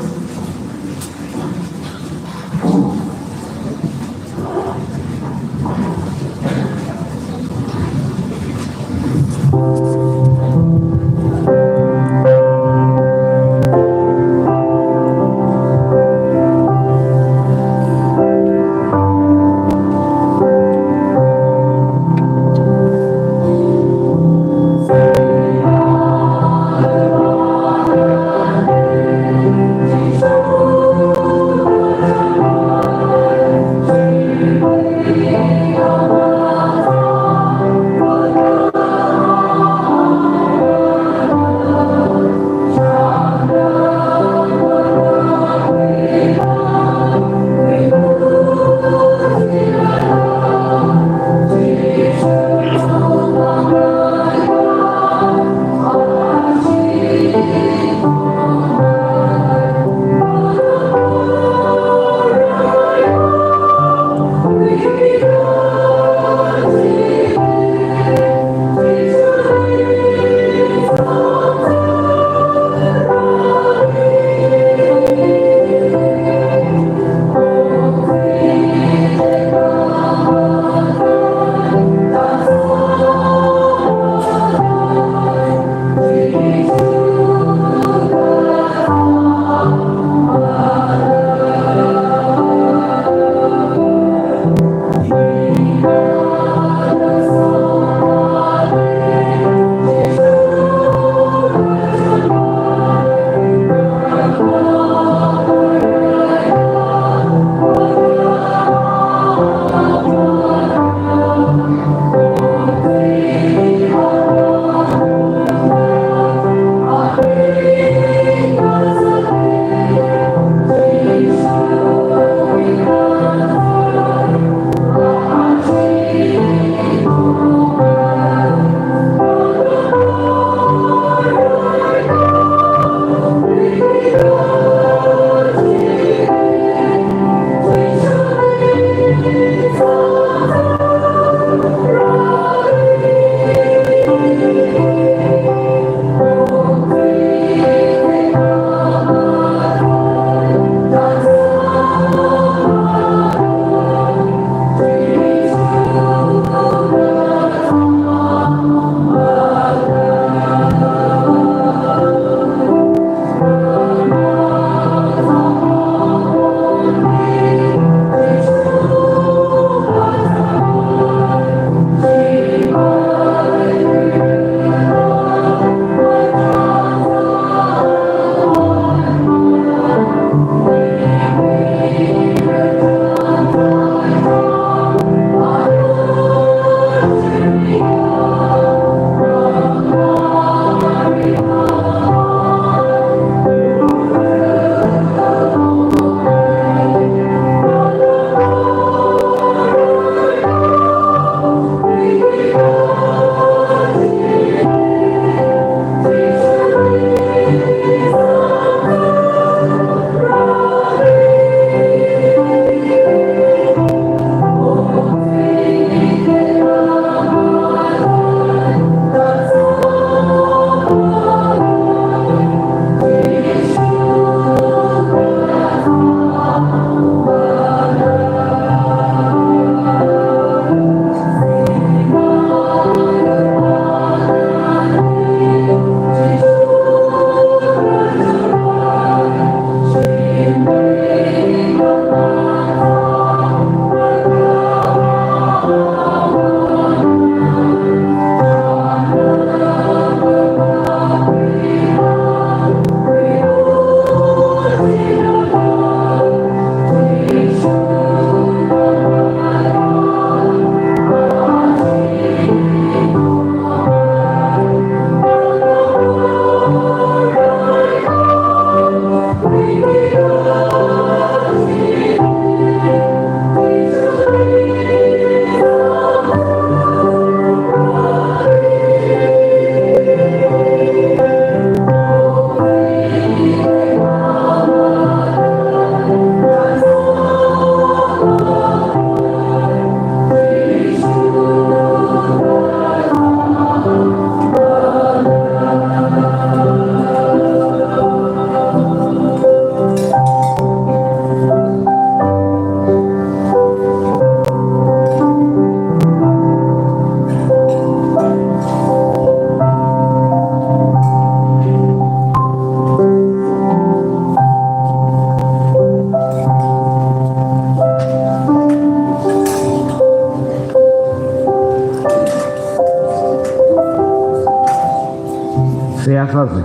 Seihā sāsa.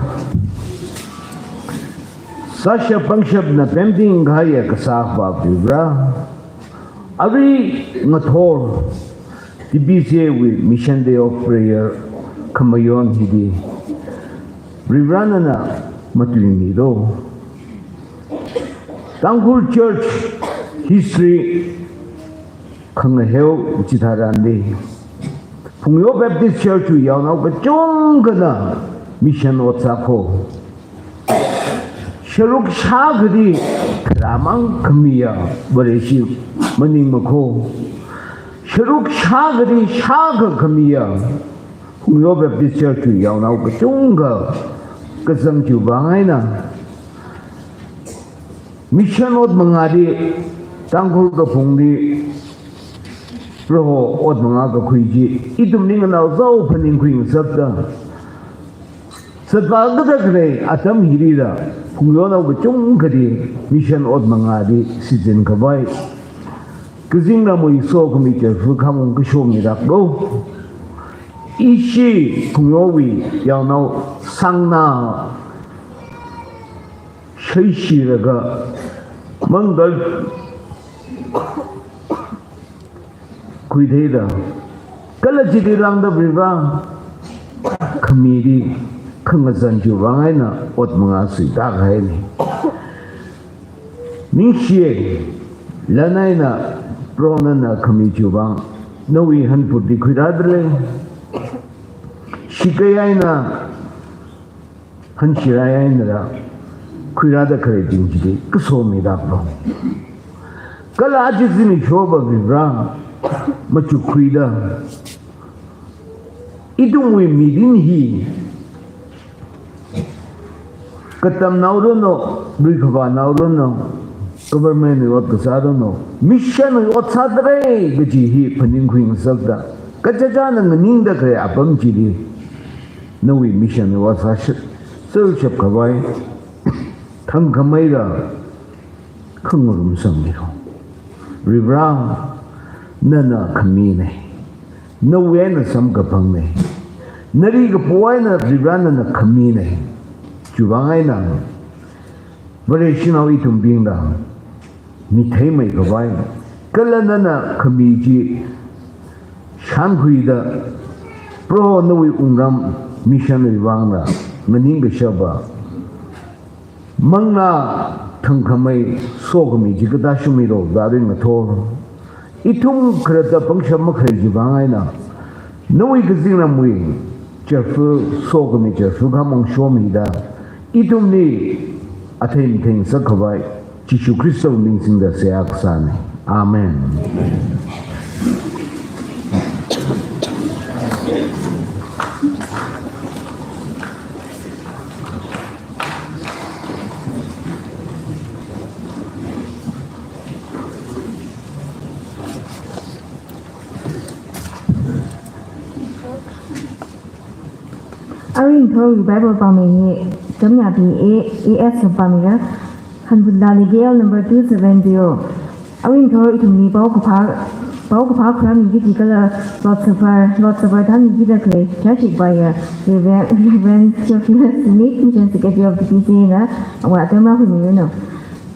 Sāshap pangshapna pemting kahaiya Kasā Akhava Varivara, arui ngathor T B C A wui Mission Day of Prayer khamayon hili Varivara nana matuimilo. Tangkhul Church history khangaheo chitharanli, Phungyo Baptist Church wui yaonao kachungkhana mission ot sākho. Sharuk shākhali tharamang khamiya Vareshi maningmakho. Sharuk shākhali shākha khamiya Phungyo Baptist Church wui yaonao kachungkha kazang chiwui vang eina mission ot mangāli, Tangkhul kaphungli Proho ot mangā kakhui chi ithumli nganaozao phaningkhui ngasakta, zatvā kathā khalei atam hilila Phungyonao kachungkhali mission ot mangāli shichin khavai kazingramwui sokhami church khamong kashomilāklo. Ishi Phungyowui yaonao sangna shaishi laga mangal khuitheida, kala chili rāngda Varivara, khamili khangazan chiwui vang eina ot mangā suita kahaina. Ningshiya, lan eina Proho nana khami chiwui vang nawui hanphut di khuirādalei. Shikai eina hanshi rai einara khuirāda khalei ting chili kasomilāklo. Kala aja zimiksho Varivara machukkhuida, ithumwui mirin hi katamnao rono, luikhavānao rono, government wui ot kasā rono, mission wui ot sāda lei kaji hi phaningkhui ngasakta, kachichāna nganingda khalei apam chili nawui mission wui ot sāshap, sāshap khavai thangkhameila khangarum sangmilo. Varivara, nana khamina. Nawui eina samkaphangna. Nali kapo eina Varivara nana khamina. Chiwui vang eina Vareshinao ithumbingna mitheimei khavai, kala nana khami chi shānkhuida, Proho nawui wungram mission wui vangna nganing kashapa manglā thangkhamei sokhami chi katā shumilo, da ring ngathor. Ithum khalatta pangshap makhalei chiwui vang eina nawui kazingramwui church, sokhami church khamong shomida, ithumli athei matheingasak khavai Jishu Khristawui ming singda seihā kasāna. Amen. Arui ngathorwui Bible pāmei hi Tamya Bey A S pāmeiya, Hanphut Lali K L number two seven zero. Arui ngathor ithumli paokaphā, paokaphā khuirāmiki kaji kala Lord's Supper, Lord's Supper thānmikida khalei Church Choir, Reverend, Reverend Theophilus Smith, Mission Secretary of the T C A na, awui atam rākhuimilo.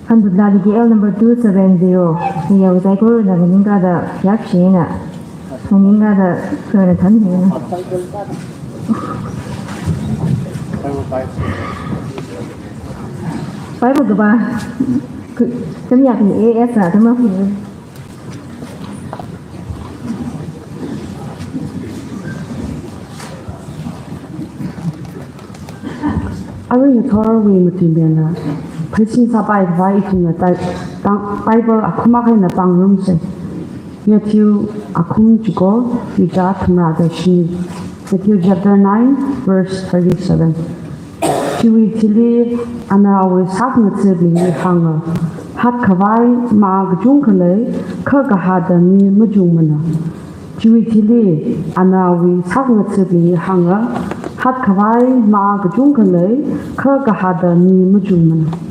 Hanphut Lali K L number two seven zero. Hiya saikora nganingkada yakshina. Nganingkada khuirāna thānmina. Bible kapā, Tamya Bey A S na atam rākhuimilo. Arui ngathorwui matuimeina, pheisin sāpai khavai ithumna tai, tang, Bible akhum akha eina pāngarumsa. Matthew akhum chiko, tuicha thumrada shini. Matthew chapter nine, verse thirty-seven. Chiwui thili ana awui sākhangathabingli hānga, hatkhavai mā kachungkha lei, kha kahāda mi machungmana. Chiwui thili ana awui sākhangathabingli hānga, hatkhavai mā kachungkha lei, kha kahāda mi machungmana.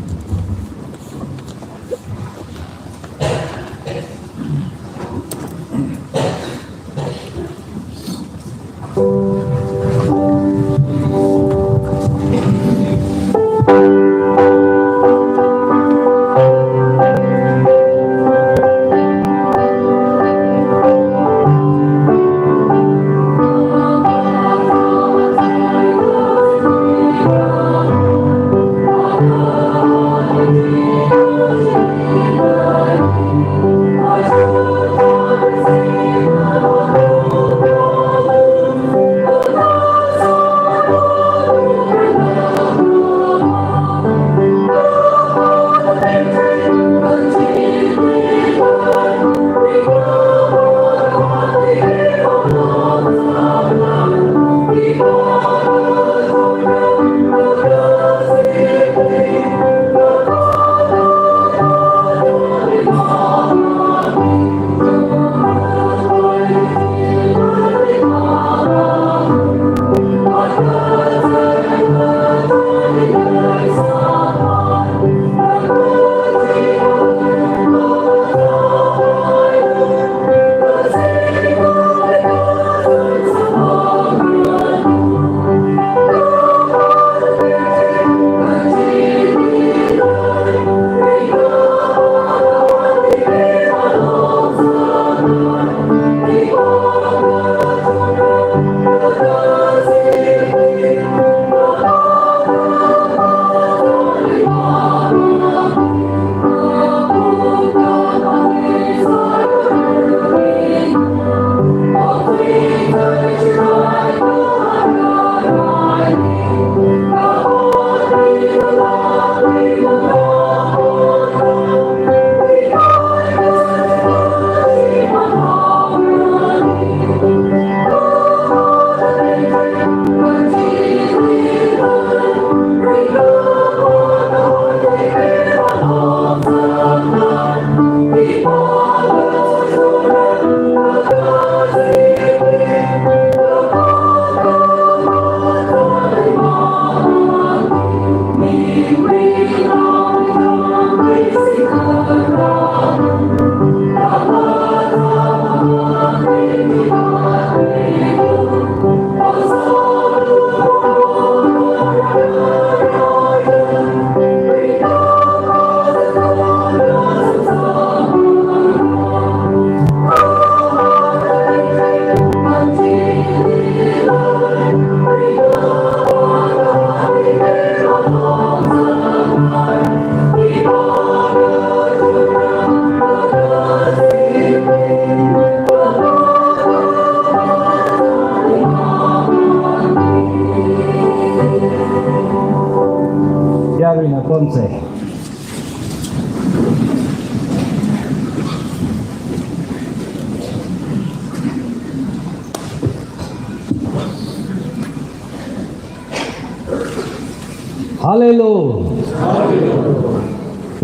Hallelujah.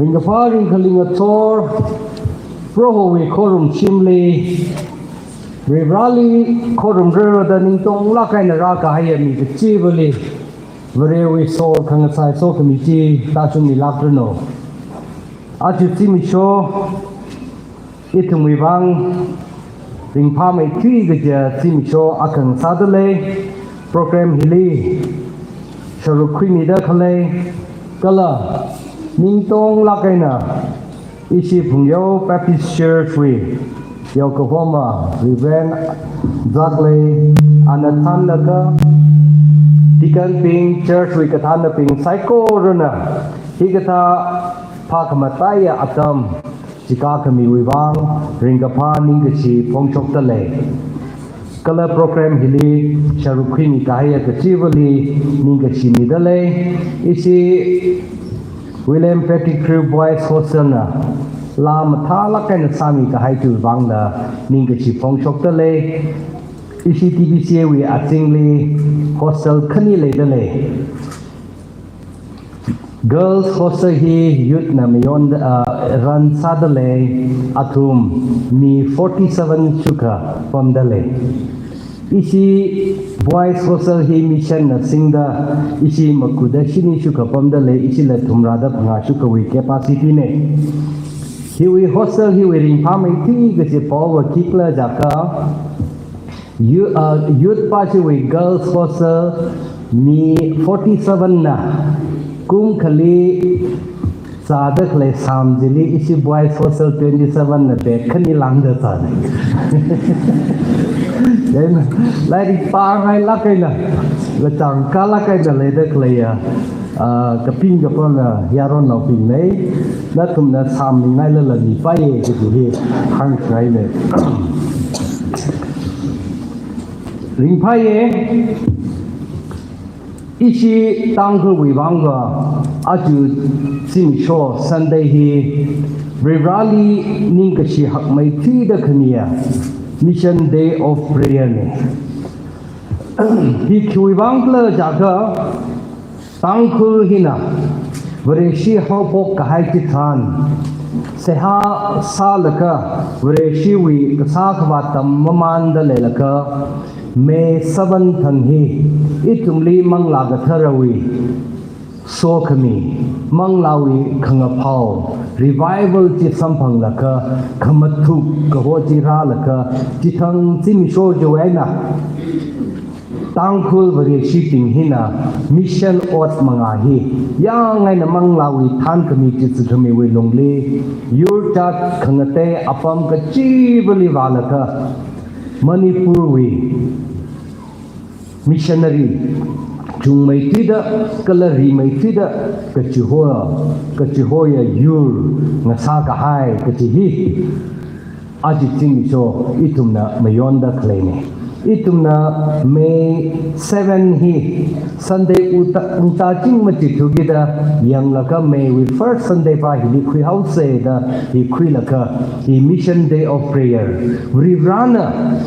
Ringkaphā ringkhaling athor, Prohowui khorumshimli, Varivarāli khorum rarada ningtonglāk eina rākahaiya mi kachivali, Varewui sor khangasai sokhami chi tāshungmilākranu. Aja zimiksho, ithumwui vang ringphāmeithui kaja zimiksho akha sādalei. Program hili sharuk khuimida khalei, kala ningtonglāk eina ishi Phungyao Baptist Church wui yaokahoma Reverend Zaklei, ana thānlaga deacon bing, church wui kathānnabing saikorana hikathā phākhamataiya atam chikā khamiwui vang ringkaphā ningkashi phongshokdalei. Kala program hili sharuk khuimi kahaiya kachivali ningkashi midalei. Ishi William Pettigrew Boys Hostel na laa mathālāk eina sāmi kahai chiwui vangla ningkashi phongshokdalei. Ishi T B C A wui azingli hostel khani leidalei. Girls hostel hi youth na mayon, ah, run sādalei, athum mi forty-seven shukha pamdalei. Ishi boys hostel hi mission na singda, ishi makuda shini shukha pamdalei, ishila thumrada phangā shukhawui capacity nei. Hiwui hostel hiwui ringphāmeithui kaji paova khikhala jiakha, Yo-, uh, youth pa chiwui girls hostel mi forty-seven na, kum khali zāda khalei sām chili ishi boys hostel twenty-seven na bag khani lāngda zānei. Then, lairik pāngailāk eina, lachang kālāk eina leida khaleiya, ah, kaping kapona yaronnaobing nei, nathumna sāmmingailala mipaiya kaji hi hāngkhangainei. Ringphāya, ishi Tangkhulwui vangva, aja zimiksho Sunday hi, Varivarāli ningkashi hakmeithuida khamiya, Mission Day of Prayer nei. Hi khiwui vangkhala jiakha, Tangkhul hina Vareshi haophok kahai chitharan, seihā sālaga Vareshiwui kasā khavāt tam mamānda leilaga, May seven thang hi ithumli Manglā Katharawui sokhami, Manglāwui khangaphao, revival chi samphanglaga, khamathuk kaho chi rālaga, chithang zimiksho chiwui eina Tangkhul Vareshibing hina mission ot mangā hi, yang eina Manglāwui thānkhami chitsukhamiwui lungli, yur jat khangatei apam kachivali vālaga, Manipurwui missionary chungmeithuida, kala rimeithuida, kachiho, kachihoya yur ngasā kahai kaji hi, aja zimiksho ithumna mayonda khaleinei. Ithumna May seven hi Sunday uta, uta ching machithukida yanglaga May wui first Sunday pa hili khuihaosei da hi khuilaga hi Mission Day of Prayer. Varivarāna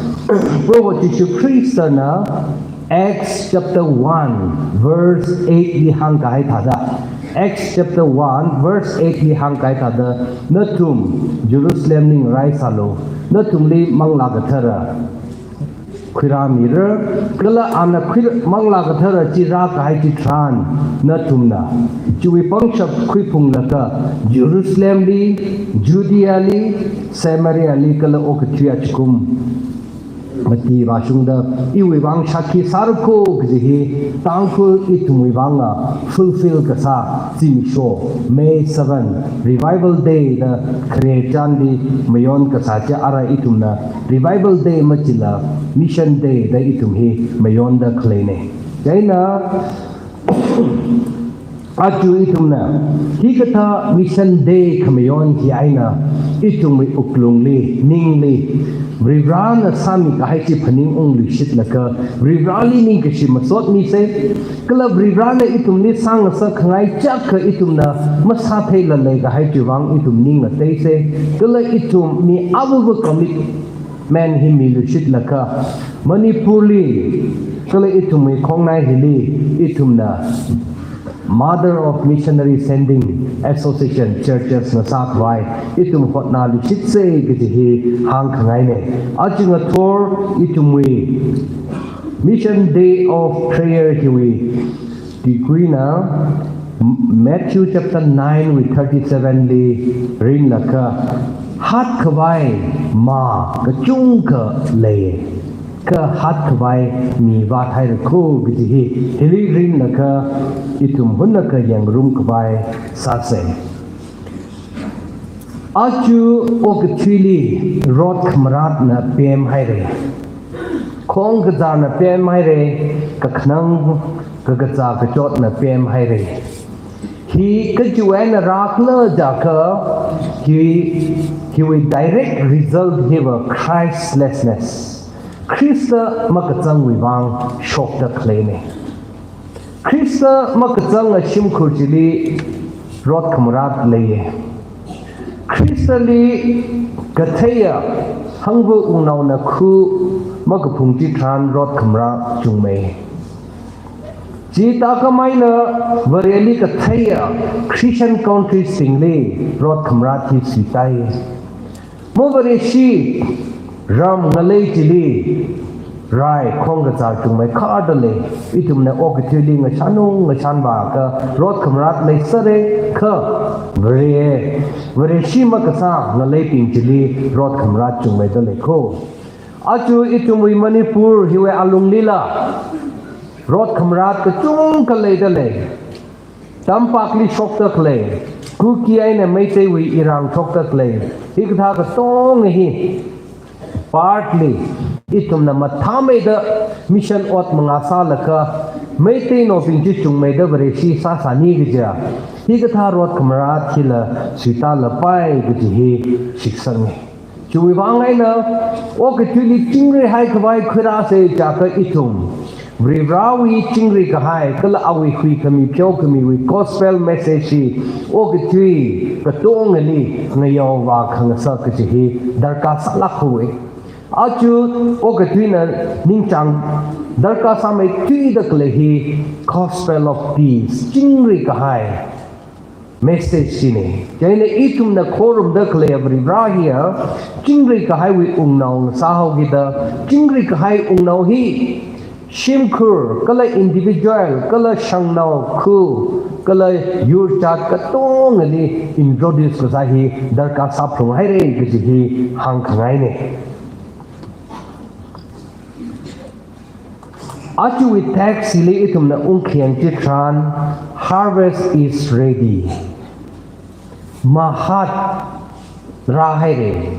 Proho Jishu Khristana Acts chapter one verse eight li hāngkahai thāda, Acts chapter one verse eight li hāngkahai thāda, nathum Jerusalemli ngaraisālu, nathumli Manglā Kathara khuirāmira, kala ana khuira Manglā Kathara chi rākahai chitharan, nathumna chiwui pangshap khuiphunglaga, Jerusalemli, Judeali, Samariali, kala okathui achikum mati vāshungda iwui vang shākhi sāra kho kaji hi, Tangkhul ithumwui vanga fulfill kasā zimiksho, May seven, Revival Day da khare chanli mayon kasā chi ara ithumna Revival Day machila Mission Day da ithum hi mayonda khaleinei. Chieina aja ithumna hikathā Mission Day khamayon hi eina ithumwui wuklungli, ningli, Varivarāna sāmi kahai chi phaningungluishitlaga, Varivarāli ningkashi masotmisei, kala Varivarāna ithumli sāngasak khangai chakha ithumna masātheilala kahai chiwui vang ithum ning ngateisei, kala ithum mi avava commit ment hi miluishitlaga, Manipurli, kala ithumwui khongnai hili, ithumna Mother of Missionary Sending Association Churches na sākhavai ithum hotnāluishitsa kaji hi hāngkhangaina. Aja ngathor ithumwui Mission Day of Prayer hiwui tikuina Matthew chapter nine wui thirty-seven li rinlaga, hatkhavai mā kachungkha lei, kha hatkhavai mi vāthaira kho kaji hi hili rinlaga ithum hunakha yangngarumkhavai sāsa. Aja okathuili rot khamaratna pemhaira. Khongkazāna pemhaira, kakhanang kakazā kachotna pemhaira. Hi kachiwui eina rākhala jiakha, hi, hiwui direct result hiva Christlessness. Khrista makazangwui vang shokda khaleina. Khrista makazanga shimkhur chili rot khamarat leiya. Khristali katheiya hangva wungnaona khu makaphung chitharan rot khamarat chungmei. Chithākhamei eina Vareli katheiya Christian countries bingli rot khamarat hi suitāi. Mo Vareshi ram ngalei chili rai khongkazā chungmei kharda lei. Ithumna okathuili ngashanung ngashanva kha rot khamarat leisāra kha Vare, Vareshi makasā ngaleibing chili rot khamarat chungmeida lei kho. Aja ithumwui Manipur hiwui alunglila rot khamarat kachungkha leida lei. Tampakli shokda khalei, Kuki eina Meiteiwui irang shokda khalei, hikathā katonga hi partly ithumna mathāmeida mission ot mangā sālaga, Meiteinaobing chi chungmeida Vareshi sāsāni kaja, hikathā rot khamarat hila suitālapai kaji hi shitsanga. Chiwui vang eina okathuili chingri haikhavai khuirāsa jiakha ithum Varivarawui chingri kahai kala awui huikhami pheokhamiwui gospel message hi okathui katongali ngayaovā khangasak kaji hi darkar sālāk haowa. Aja okathuina ningchāng darkar sāmeithuida khalei hi gospel of peace, chingri kahai message china. Chieina ithumna khorumda khalei Varivara hiya chingri kahaiwui wungnao sāhaokida, chingri kahai wungnao hi shimkhur kala individual kala shangnao khu kala yurchat katongali introduce kasā hi darkar sāphalung haira kaji hi hāngkhangaina. Ajawui text hili ithumna ungkhayang chitharan, harvest is ready. Mā hat rāhaira.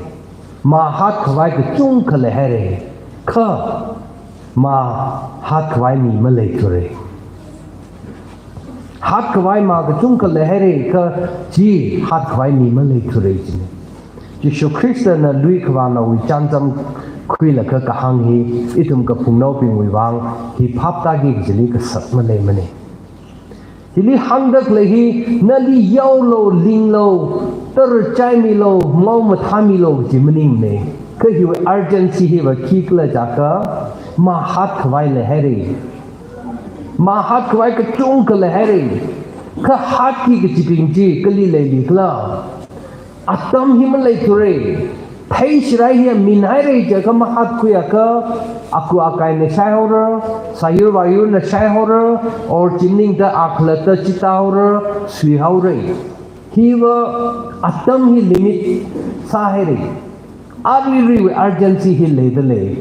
Mā hatkhavai kachungkha leihaira. Kha mā hatkhavai mi maleithura. Hatkhavai mā kachungkha leihaira kha chi hatkhavai mi maleithura jina. Jishu Khristana lui khavānaowui chānjam khuilaga kahāng hi ithum kaphungnaobingwui vang hi phaptāki kajili kasak maleimana. Hili hāngda khalei hi nali yaolu, linglu, tarachaimilu, maomathāmilu kaji maningmana. Kha hiwui urgency hiva khikhala jiakha mā hatkhavai leihaira. Mā hatkhavai kachungkha leihaira. Kha hatki kachibing chi kali leilikhala? Atam hi maleithura. Theishirai hi minhaira jiakha mahatkhuiakha, aku akaina shaihaora, sāyur vāyurna shaihaora, or chi maningda akhalatta chithaora, suihaora. Hiva atam hi limit sāhaira. Aruiruiwui urgency hi leida lei.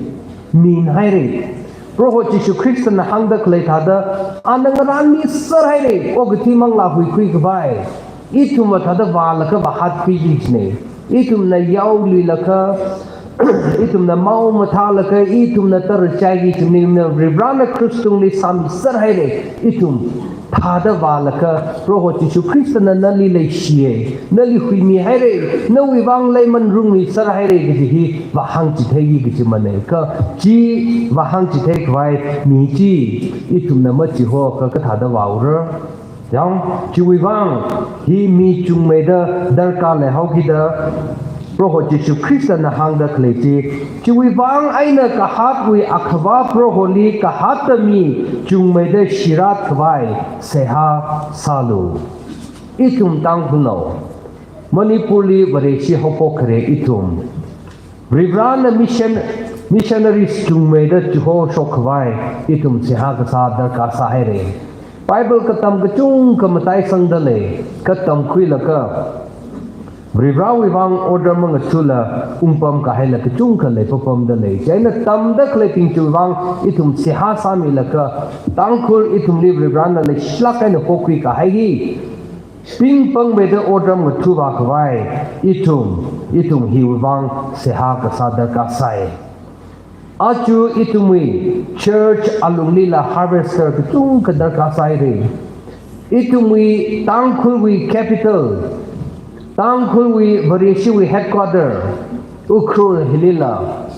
Minhaira. Proho Jishu Khristana hāngda khalei thāda, ana ngarānmiserhaira, okathui manglā huikhui khavai. Ithumva thāda vālaga vāhatkhuiki jina. Ithumna yaoluilaga, ithumna maomathālaga, ithumna tarachaiki jina, Varivarana krush tungli sāmiserhaira. Ithum thāda vālaga, Proho Jishu Khristana nali leishiya, nali huimihaira, nawui vang leiman rungmiserhaira kaji hi vāhāngchitheiki kajimana. Kha chi vāhāngchithei khavai mi chi ithumna machihoakha kathāda vāura? Yang, chiwui vang hi mi chungmeida darkar leihaokida, Proho Jishu Khristana hāngda khalei chi, chiwui vang eina kahātwui Akhava Proholi kahātta mi chungmeida shirat khavai seihā sālu. Ithum Tangkhulnao, Manipurli Vareshi haophok khare ithum. Varivarana mission, missionaries chungmeida chihoshok khavai ithum seihā kasā darkar sāhaire. Bible katam kachungkha mataisangda lei, katamkhuilaga Varivarawui vang order mangathula ungpam kahaila kachungkha leipapamda lei. Chieina tamda khaleibing chiwui vang ithum seihā sāmilaga Tangkhul ithumli Varivarana leishilāk eina hokhui kahai hi pingpangmeida order mangathuva khavai ithum, ithum hiwui vang seihā kasā darkar sāi. Aja ithumwui church alunglila harvester kachungkha darkar sāhaire. Ithumwui Tangkhulwui capital, Tangkhulwui Vareshiwui headquarter, Ukhrul hilila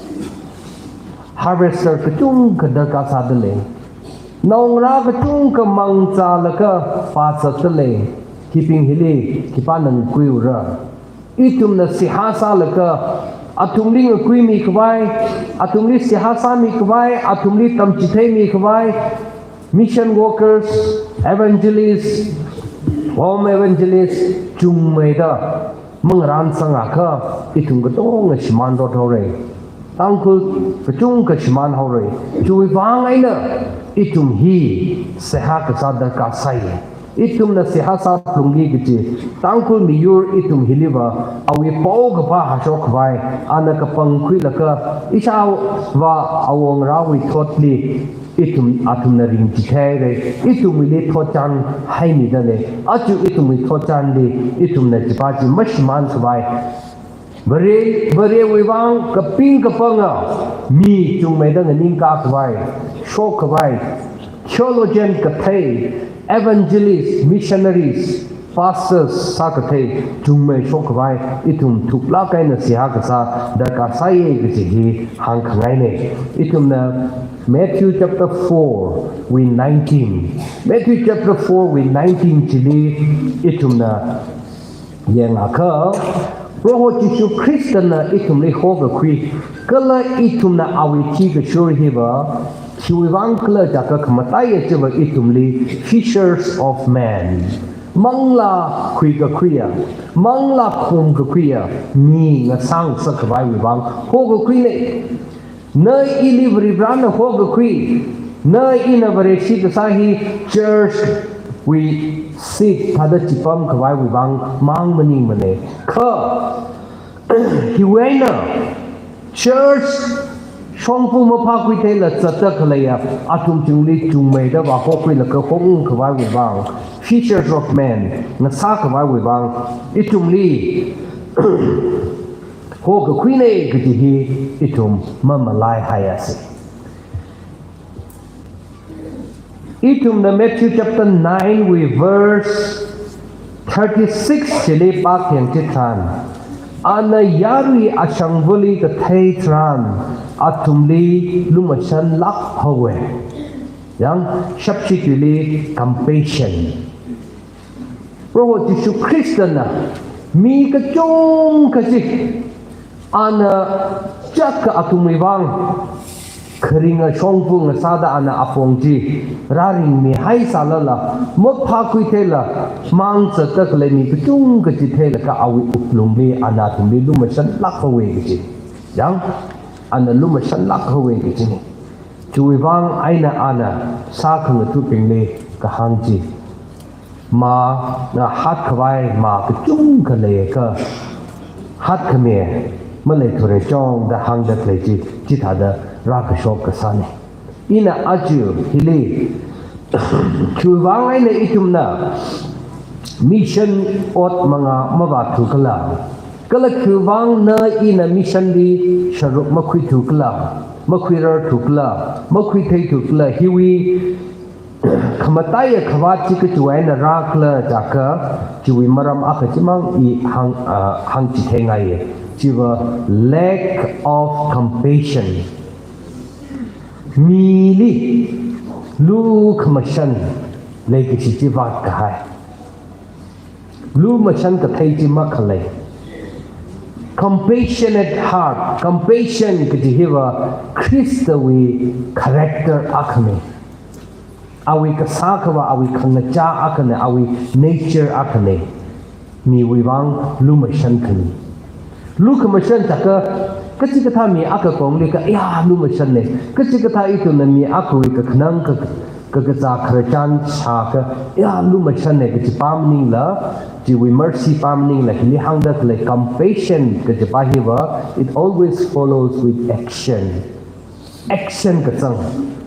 harvester kachungkha darkar sāda lei. Naongarā kachungkha mangzālaga pāzatda lei. Hibing hili khipāna ngakuiura? Ithumna seihā sālaga athumli ngakuimi khavai, athumli seihā sāmi khavai, athumli tamchitheimi khavai, mission workers, evangelists, home evangelists chungmeida mangarān sangakha ithum katonga shimānrot haore. Tangkhul kachungkha shimān haore. Chiwui vang eina ithum hi seihā kasā darkar sāi. Ithumna seihā sāphalungki kaji, Tangkhul miyur ithum hiliva awui paokaphā hāshok khavai, ana kapangkhuilaga ishāvā awongarāwui thotli ithum, athumna ringchitheire, ithumwuili thotchan haimida lei. Aja ithumwui thotchanli ithumna chipā chi mashimān khavai, Vare, Varewui vang kaping kapanga mi chungmeida nganingkā khavai, shok khavai, theologian kathei, evangelist, missionaries, pastors sākathei chungmeishok khavai ithum thuklāk eina seihā kasā darkar sāi kaji hi hāngkhangaine. Ithumna Matthew chapter four wui nineteen, Matthew chapter four wui nineteen chili ithumna yangakha, Proho Jishu Khristana ithumli hokakhui, kala ithumna awui thikashur hiva khiwui vang khala jiakha khamataiya chiva ithumli fishers of men, manglā khuikakhuiya, manglā khumkakhuiya mi ngasāngasak khavaiwui vang hokakhuine. Na ili Varivarana hokakhui, na ina Vareshi kasā hi church wui seat thāda chipam khavaiwui vang mang maningmane. Kha hiwui eina church shongfa maphākhuitheila zatda khaleiya athum chili chungmeida vāhokhuilaga hokngasak khavaiwui vang, fishers of men ngasā khavaiwui vang ithumli hokakhuine kaji hi ithum mamalaihaiase. Ithumna Matthew chapter nine wui verse thirty-six chili pākhayang chitharan, ana yarui ashangvali kathei tharan athumli lumashanlāk haowe. Yang, shapshi tuili compassion. Proho Jishu Khristana mi kachungkha chi ana chaka athumwui vang kharinga shongfa ngasāda ana apong chi rāringmihai sālala, maphākhuitheila mangzatda khalei mi kachungkha chi theilaga awui wuklungli ana athumli lumashanlāk haowe kaji. Yang, ana lumashanlāk haowe kajine. Chiwui vang eina ana sākhangathabingli kahāng chi, mā, na hatkhavai mā kachungkha leiakha, hatkhami maleithura chong da hāngda khalei chi, chithāda rākashok kasāne. Ina aja hili khiwui vang eina ithumna mission ot manga mavāthu khala, kala khiwui vang na ina mission li sharuk makhuithu khala, makhuirarthu khala, makhuitheithu khala, hiwui khamataiya khavāt chi kachiwui eina rākhala jiakha, chiwui maram akha chimang i hāng, ah, hāngchithei ngaiye. Chiva lack of compassion. Mili lukhamashan leikashi chi vātkahai. Lumashan kathei chi makhalei. Compassionate heart, compassion kaji hiva Khristawui character akhana. Awui kasā khavā, awui khangachā akhana, awui nature akhana. Miwui vang lumashan khami. Lukhamashan taka, kachikathā mi akha kongli kha, ya, lumashanna. Kachikathā ithumna mi akhawui kakhanang ka, kakazā khararchan shākha, ya, lumashanna kaji pam maningla, chiwui mercy pam maningla, hili hāngda khalei compassion kajipa hiva, it always follows with action. Action kazang.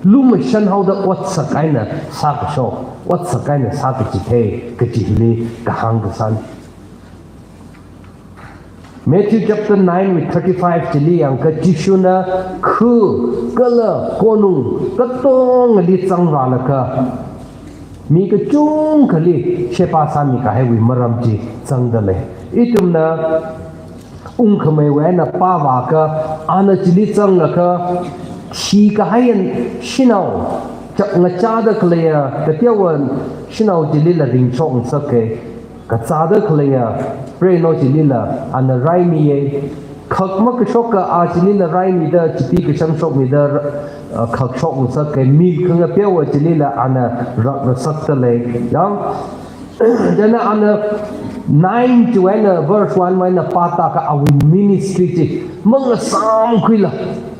Lumashan haoda otsak eina sākashok, otsak eina sākachithei, kaji hili kahāng kasāna. Matthew chapter nine verse thirty-five chili yangkha Jishuna khu kala konung katongali zangvālaga mi kachungkhali sheba sāmi kahaiwui maram chi zangda lei. Ithumna ungkhameiwui eina pāvākha, ana chili zanglaga, thikahai shanao, chakngachāda khaleiya, kateowa shanao chilila ringshok ngasaka, kazāda khaleiya, preino chilila, ana raimiya, khak makashokka a chilila raimida, chipi kashamshokmida, uh, khakshok ngasaka, mi khangapeowa chilila, ana rak ngasakta lei. Yang, chieina ana nine chiwui eina verse one wui eina pātaka awui ministry chi mangasāmkhuila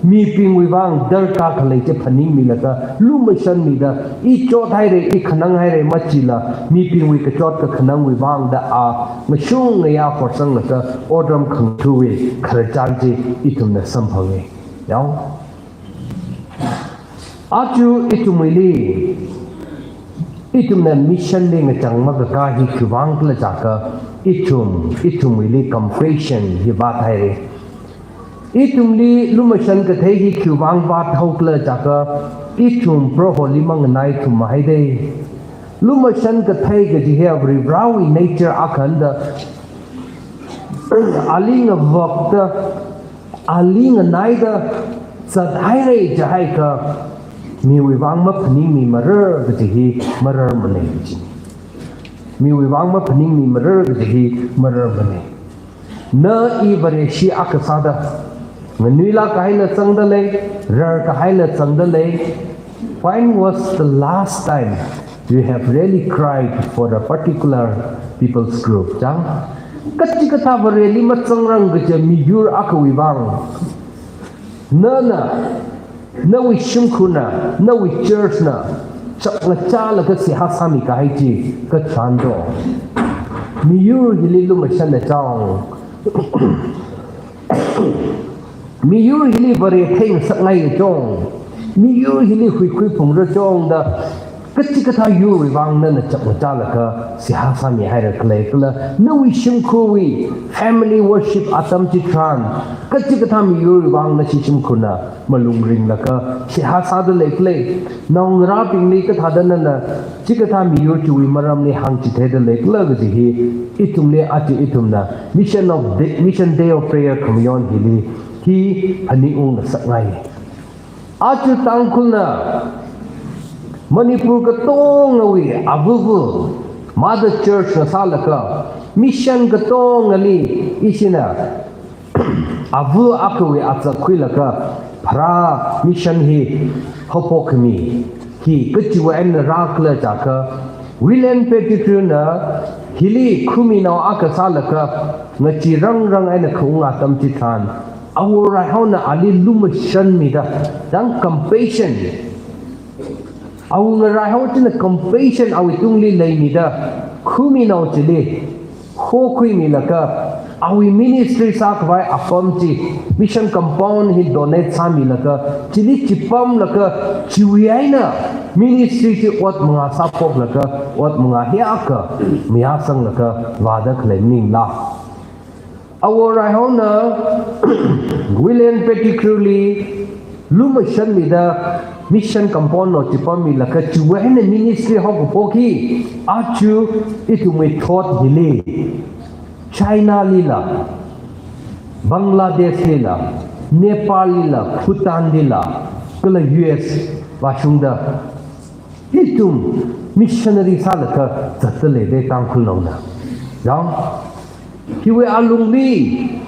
mibingwui vang darkar khalei chi phaningmilaga lumashanmida, i chothaira, i khananghaira machila mibingwui kachot kakhanangwui vangda a ngashung ngayā horsanglaga otram khangathuwui khararchan chi ithumna samphanga. Yang, aja ithumwuili, ithumna mission li ngachang makakā hi khiwui vang khala jiakha, ithum, ithumwuili compassion hi vāthaira. Ithumli lumashan kathei hi khiwui vang vāthao khala jiakha, ithum Proholi manganai thumhaida. Lumashan kathei kaji hi Varivarāwui nature akhana da, ali ngavakta, ali nganaida zathaira jihaiakha, miwui vang maphaningmimarar kaji hi mararmana kaji. Miwui vang maphaningmimarar kaji hi mararmana. Na i Vareshi akha sāda, nganuilāk kahaila zangda lei, rarkahaila zangda lei. When was the last time you have really cried for a particular people's group? Chang, kachikathā Vareli mazangrang kaja miyur akhawui vang, nana, nawui shimkhurna, nawui church na chakngachālaga seihā sāmi kahai chi kachāndo? Miyur hili lumashanna chang. Miyur hili Vare theingasakngai chong. Miyur hili huikhui phungra chong da, kachikathā yurwui vang nana chakngachālaga seihā sāmihaira khala khala, nawui shimkhurwui family worship atam chitharan, kachikathā miyurwui vang nashi shimkhurna malung ringlaga seihā sāda lei khala, naongarābingli kathāda nana chikathā miyur chiwui maramli hāngchitheida lei khala kaji hi, ithumli aja ithumna Mission of Day, Mission Day of Prayer khamayon hili hi phaningung ngasakngai. Aja Tangkhulna Manipur katongawui avāva Mother Church na sālaga, mission katongali ishina ava akhawui azak khuilaga, pharā mission hi haophok khami hi kachiwui eina rākhala jiakha, William Pettigrew na hili khuminao akha sālaga, ngachee rangrang eina khaung atam chitharan, Awo Raihaona ali lumashanmida, dang compassion. Awo Raihao china compassion awui tungli leimida, khuminao chili hokhuimilaga, awui ministry sākhavai apam chi, mission compound hi donate sāmilaga, chili chipamlaga, chiwui eina ministry chi ot manga sāphoklaga, ot manga hiyākha mayāsanglaga vāda khalei maningla, Awo Raihaona William Pettigrew li lumashanmida mission compound no chipammilaga chiwui eina ministry haokaphok hi, aja ithumwui thot hili China lila, Bangladesh lila, Nepal lila, Bhutan lila, kala U S vāshungda ithum missionary sālaga zatda leida Tangkhulnaona. Yang, hiwui alungli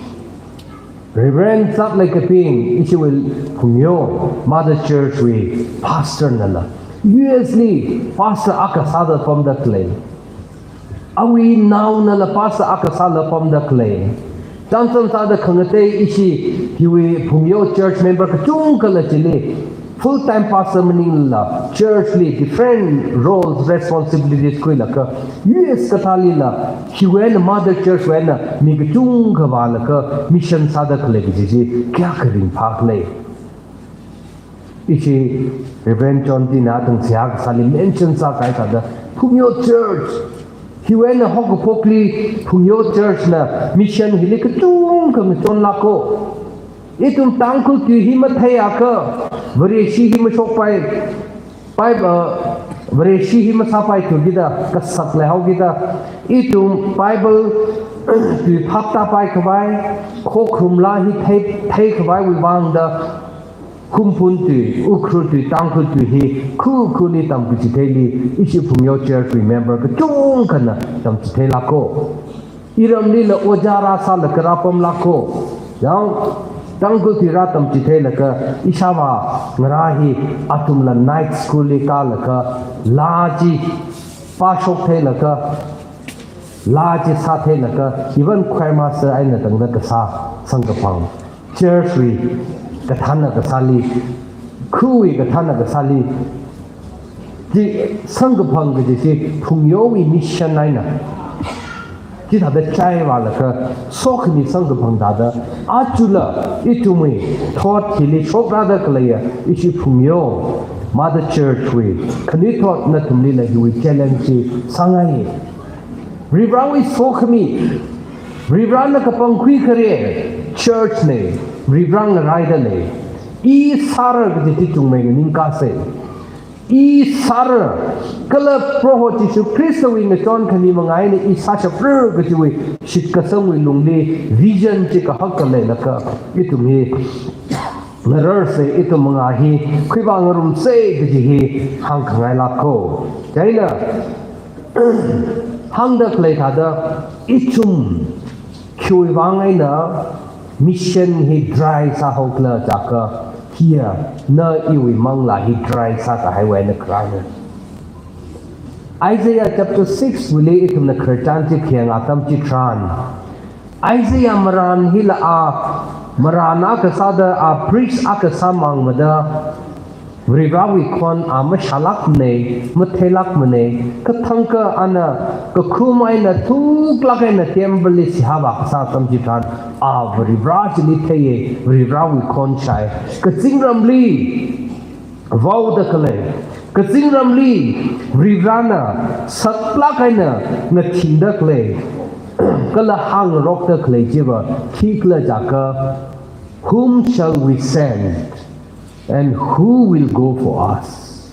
Reverend Zatleikaping, ishiwui phungyo, Mother Church wui pastor nala, U S li pastor akha sāda pamda khalei. Awui naonala pastor akha sāla pamda khalei. Chāncham sāda khangatei ishi hiwui phungyo church member kachungkhala chili full time pastor maningla church li different roles, responsibilities khuilaga U S kathālila hiwui eina Mother Church wui eina mi kachungkha vālaga mission sāda khalei kaji chi kayākha ringphā khalei. Ishi Reverend John T na tang seihā kasāli mention sākahai thāda, phungyo church, hiwui eina haokaphokli phungyo church na mission hili kachungkha ngachonlāka. Ithum Tangkhul tui hi matheiakha, Vareshi hi mashokpai, Bible, Vareshi hi masāpaithukida, kasak leihaokida, ithum Bible tui phaptāpai khavai, khokharum laa hi thei, thei khavaiwui vangda, Hungpung tui, Ukhrul tui, Tangkhul tui hi khu khuni tamkachitheili, ishi phungyo church wui member kachungkhana tamchitheilāka. Iramlila ojā rāsālaga rāpamlāka. Yang, Tangkhul tui rātamchitheilaga ishāvā ngarā hi athumla night school li kālaga laa chi pāshoktheilaga, laa chi sātheilaga, even choir master eina tangda kasā samkaphang, church wui kathāna kasāli, khawui kathāna kasāli, chi samkaphang kaji chi phungyowui mission eina chithāda chai vālaga, sokhami samkaphang thāda, ajala ithumwui thot hili shokrada khaleiya ishi phungyo, Mother Church wui khanuithot nathumlila hiwui challenge chi sāngai. Varivarāwui sokhami, Varivarāna kapangkhui khare church na, Varivarā ngaraida lei. I sāra kaji chi chungmei nganingkasei. I sāra, kala Proho Jishu Khristawui ngachon khami manga eina i sāshapra kajiwui shitkasangwui lungli vision chi kahak khaleilaga, ithum hi ngararsei, ithum manga hi khuivā ngarumsei kaji hi hāngkhangailāka. Chieina hāngda khalei thāda, ithum khiwui vang eina mission hi drive sāhaokhala jiakha, hiya na iwui manglā hi drive sākahaiwui eina kharāna. Isaiah chapter six wuili ithumna khararchan chi khayang atam chitharan, Isaiah marān hila a, marān akha sāda a priest akha sāmāngmada, Varivarāwui khon a mashālākmana, matheilākmana, kathangkha ana kakhum eina thuklāk eina temple li seihā vākasā atam chitharan, a Varivarā chili theiya, Varivarāwui khon shāi. Kazingramli vaoda khalei, kazingramli Varivarāna saklāk eina ngathingda khalei, kala hāngrokda khalei chiva khikhala jiakha, "Whom shall we send? And who will go for us?"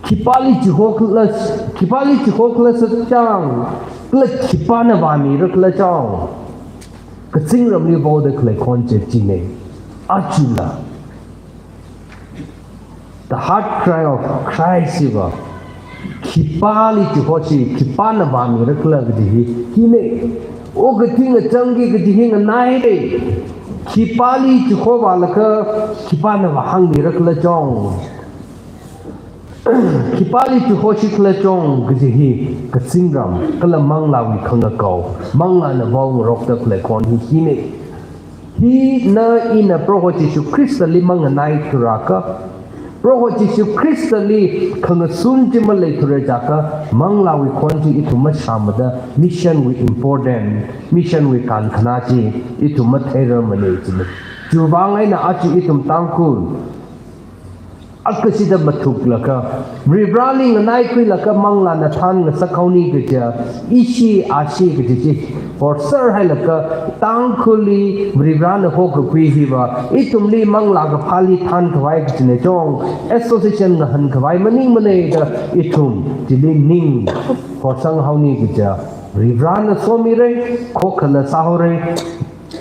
Khipāli chihokhala, khipāli chihokhala sachang, kala khipāna vāmirakhala chang. Kazingramli vaoda khalei khon chi china. Ajala the heart cry of Christ hiva, khipāli chihosi, khipāna vāmirakhala kaji hi, hina. Okathui ngachangki kaji hi nganaina. Khipāli chihovālaga, khipāna vāhāngmirakhala chang. Khipāli chihosikhala chang kaji hi kazingram, kala manglāwui khangakao, manglāna vaongarokda khalei khon hi hina. Hina ina Proho Jishu Khristali manganaithura akha, Proho Jishu Khristali khangashun chi maleithura jiakha, manglāwui khon chi ithum mashāmada, mission wui important, mission wui kankhana chi ithum matheirarmana china. Chiwui vang eina aja ithum Tangkhul akashida mathuklaga, Varivarāli nganaikhuilaga manglāna thānngasakhaoni kaja, ishi ashi kaji chi horsar hailaga, Tangkhulli Varivarāna hokakhui hiva, ithumli manglā kaphāli thānkhavai kajina chang, association ngahānkhavai maningmana da ithum chili ning horsanghaoni kaja, Varivarāna somira, khokhala sāhaora,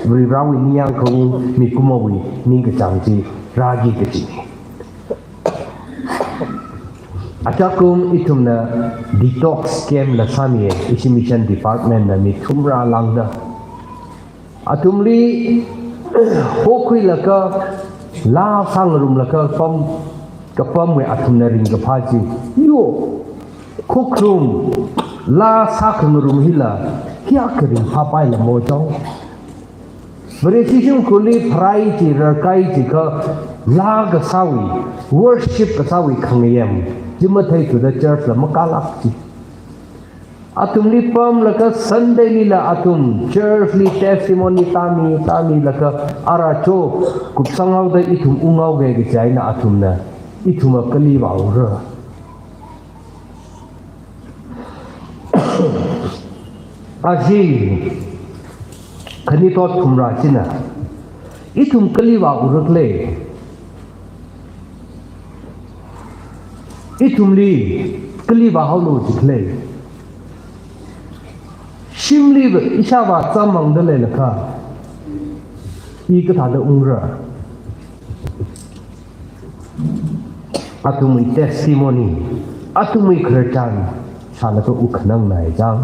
Varivarāwui ningyāng khaung, mikumowui ningkachāng chi rāki kaji. Achakum ithumna detox camp la sāmiya, ishi mission department na mi thumrā lāngda. Athumli hokhuilaga laa sāngarumlaga pam, kapamwui athumna ringkaphā chi. Yo, khokharum laa sākhangarum hila, hiyākha ringphāpaila mo chong. Vareshi shimkhurli pharai chi, rarkai chi kha, laa kasāwui, worship kasāwui khangayem chi matheithuda church la makālāk chi. Athumli pamlaga Sunday lila athum church li testimony tāmi, tāmilaga ara cho kupsanghaoda ithum unghaoki kaji eina athumna ithumva kali vāura. Aja khani thot thumrā china, ithum kali vāura khala, ithumli kali vāhaolu jikhala. Shimli va ishāvā chāmangda leilakha, i kathāda ungra. Athumwui testimony, athumwui khararchan shālaga wukkhanangna chang.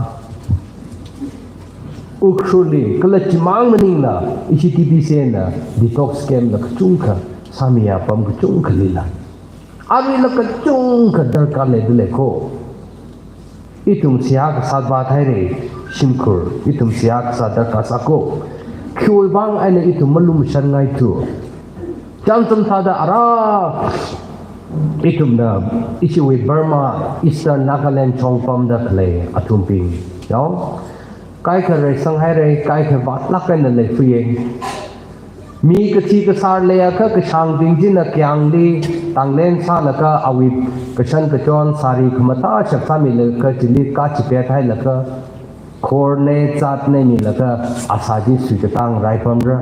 Ukhrulli kala chimang maningla, ishi T B C na detox camp la kachungkha sāmiya, pam kachungkha leila. Arila kachungkha darkar leidalei ko. Ithum seihā kasā vāthaira, shimkhur, ithum seihā kasā darkar sāko. Khiwui vang eina ithum malumashanngaitu. Chānjam thāda ara, ithumna, ishiwui Burma, Eastern Nagaland chong pamda khalei athumbing, yo. Kaikha reisang haira, kaikha vātlāk eina leifuyeng. Mi kathi kasār leiakha kashāngbing china kyangli tanglen sālaga awui kashan kachon sari khamathā shap sāmilaga chili kachipet hailaga khorne zatne milaga asā chi suikatang raipamra.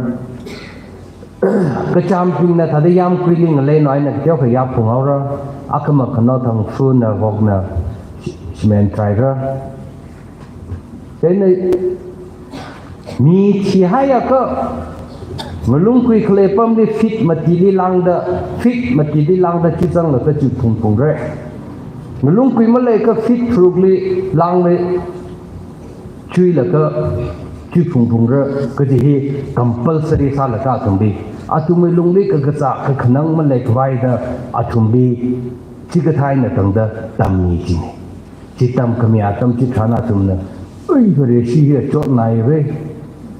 Kachambingna thāda yāmkuili ngalei noina kateokha yāphunghaora, akhama khanaothang funa vokna cement traira. Chieina mi thihaiakha, ngalungkui khalei pamli feet matili lāngda, feet matili lāngda chizanglaga chuiphungphungra. Ngalungkui maleiakha feet tharukli lāngli chuilaga chuiphungphungra kaji hi compulsory sālaga athumli, athumwui lungli kakazā kakhanang maleikhavai da athumli chikathā eina tangda tammi jina. Chi tamkhami atam chitharan athumna, "Ui, Vareshi hi chotnai ve.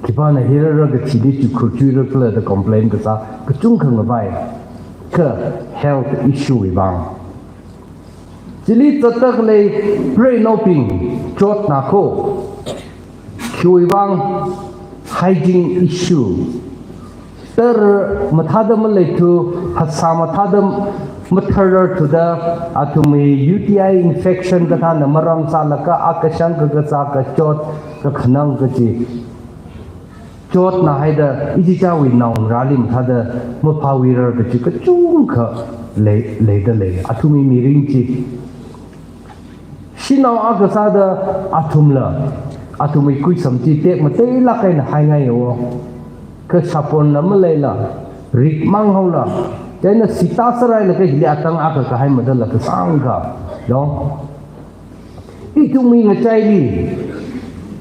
Khipāna hirara kathili chikhur chuira khala," da complain kasā kachungkha ngavai. Kha health issue wui vang. Chili zatda khalei preinaobing chotna ko. Khiwui vang hygiene issue. Tara mathāda maleithu, phasā mathāda mathararthuda, athumwui U T I infection kathāna maram sālaga, akashang kakazā kachot, kakhanang kachi chotna haida, ichichāwui naongarāli mathāda maphāwuirar kachi kachungkha lei, leidalei. Athumwui mirin chi. Shanao akha sāda athumla, athumwui kuisam chi tekmateilāk eina haingai yo. Kha saponna maleila, rikmang haola, chieina sita saraila kahili atang akha kahai madala kasāngkha, no? Ithumwui ngachaili,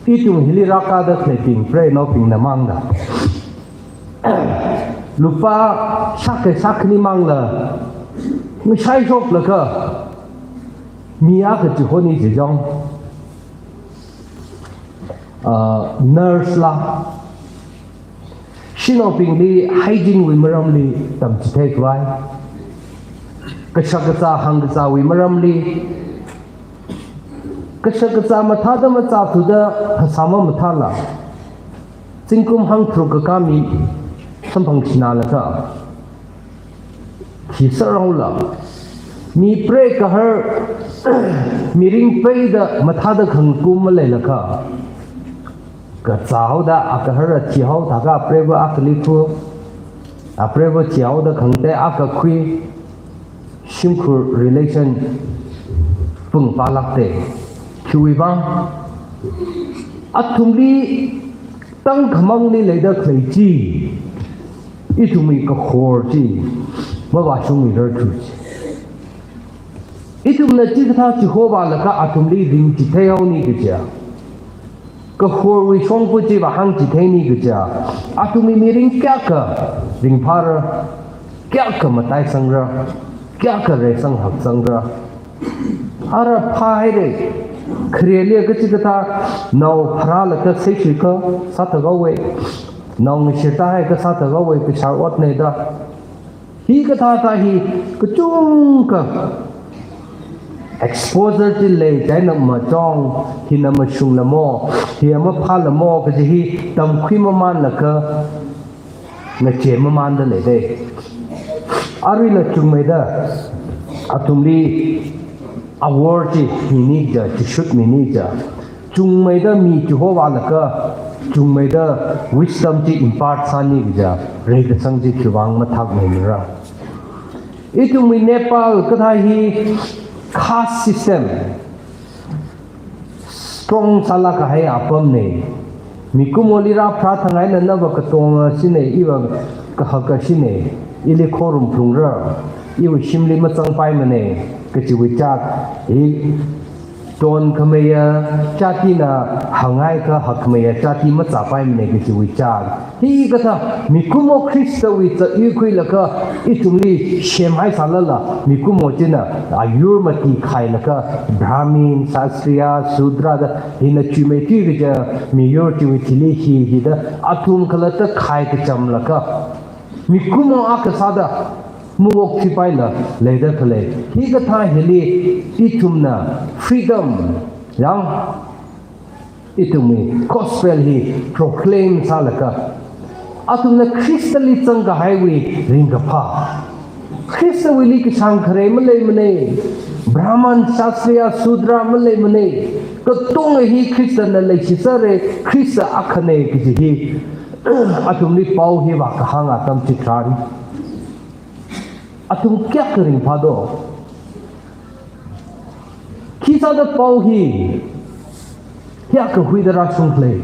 ithum hili rākāda khaleibing preinaobingna mangda, lupā shākha shākhani mangla, ngashai shoklaga, mi akha chihoni jijong, ah, nurse la, shanaobingli hygiene wui maramli tamchitheikhavai. Kashak kazā hangkazāwui maramli, kashak kazā mathāda mazāthuda phasā mamathāla, zingkum hangtharuk kakā mi samphang shinalaga, khi saraola, mi preigaharli mirin peida mathāda khangkum maleilakha, kazāhaoda agahara thihao thākha apreiva akhali khu, apreiva thihaoda khangatei akha khui, shimkhur relation pung palakte. Khiwui vang, athumli tangkhamangli leida khalei chi, ithumwui kahor chi mavāshungmirarthu chi. Ithumna chikathā chihovālaga athumli ringchitheihaoni kaja. kahorwui shongfa chiva hāngchitheini kaja, athumwui mirin kayākha ringphāra, kayākha mataisangra, kayākha reisang haksangra. Ara phāhaira, khareli kachikathā nao pharālaga seishuiakha sāthahaowa, nao ngashirtā haiakha sāthahaowa, kashar otna da. Hikathā thā hi kachungkha exposure chi lei, chieina machong, hina mashungla mo, hi maphāla mo kaji hi tamkhui mamanlaga ngachee mamanda leida. Aruila chungmeida athumli awor chi mini kaja, chishut mini kaja, chungmeida mi chihovālaga, chungmeida wisdom chi impart sāni kaja, reikasang chi khiwuivang mathakmeimara. Ithumwui Nepal kathā hi caste system strong sālāk kahai apamna. Mikumoli rāpharā thang eina nava katonga shina, iva kahaka shina, ili khorum phalungra, iwui shimli mazangpaimana kajiwui chāk, hi tonkhameiya jatina hānghaiakha hakkhameiya jati mazāpaimana kajiwui chāk. Hikathā mikumo Khristawui zat yuikhuilaga ithumli semhai sālala, mikumo china ayur mati khailaga Brahmin, Kshatriya, Sudra da hina chuimeithui kaja miyur chiwui thili hi hida athum khalatta khai kachamlaga, mikumo akha sāda maokthuipaila leida khalei. Hikathā hili ithumna freedom, yang, ithumwui gospel hi proclaim sālaga, athumna Khristali zangkahaiwui ringkaphā, Khristawuili kashāng khare maleimana, Brahman, Kshatriya, Sudra maleimana, katonga hi Khristana leishitsāra, Khrista akhana kaji hi athumli pao hi vākahāng atam chitharan, athum kayākha ringphā do. Khisāda pao hi hiyākha huida rāshung khalei?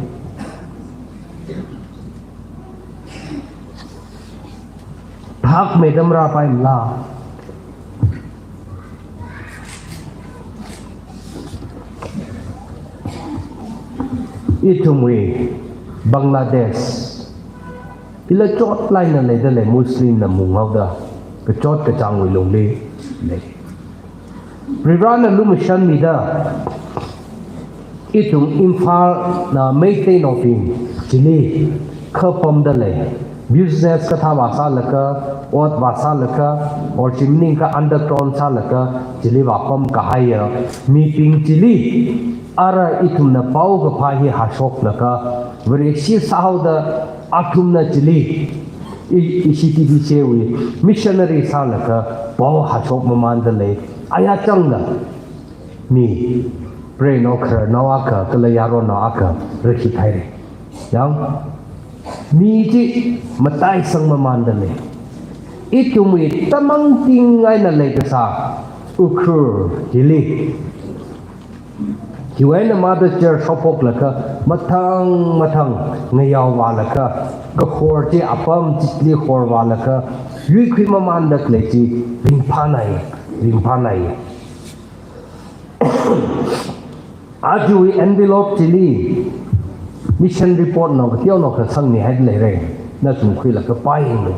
Phākmeida marāpaimala? Ithumwui Bangladesh hila chotlāk eina leida lei, Muslimna munghaoda, kachot kachāngwui lungli lei. Varivarana lumashanmida, ithum Imphalna Meiteinaobing chili kha pamda lei. Business kathā vāsālaga, ot vāsālaga, or chi maningakha underground sālaga, chili vāpam kahaiya mibing chili ara ithumna paokaphā hi hāshoklaga, Vareshi sāhaoda athumna chili i, ishi T D C wui missionary sālaga pao hāshok mamanda lei. Ayā changda mi preinao khararnao akha kala yaronao akha rakhi thaira. Yang, mi chi mataisang mamanda lei. Ithumwui tamangting eina leikasā Ukhrul hili, hiwui eina mother church haophoklaga mathang mathang ngayao vālaga, kahor chi apam chili hor vālaga yuikhui mamanda khalei chi ringphānai, ringphānai. Ajawui envelope chili mission report nao kateonao kha sangmihaida leira. Nathum khuilaga pāyanglu.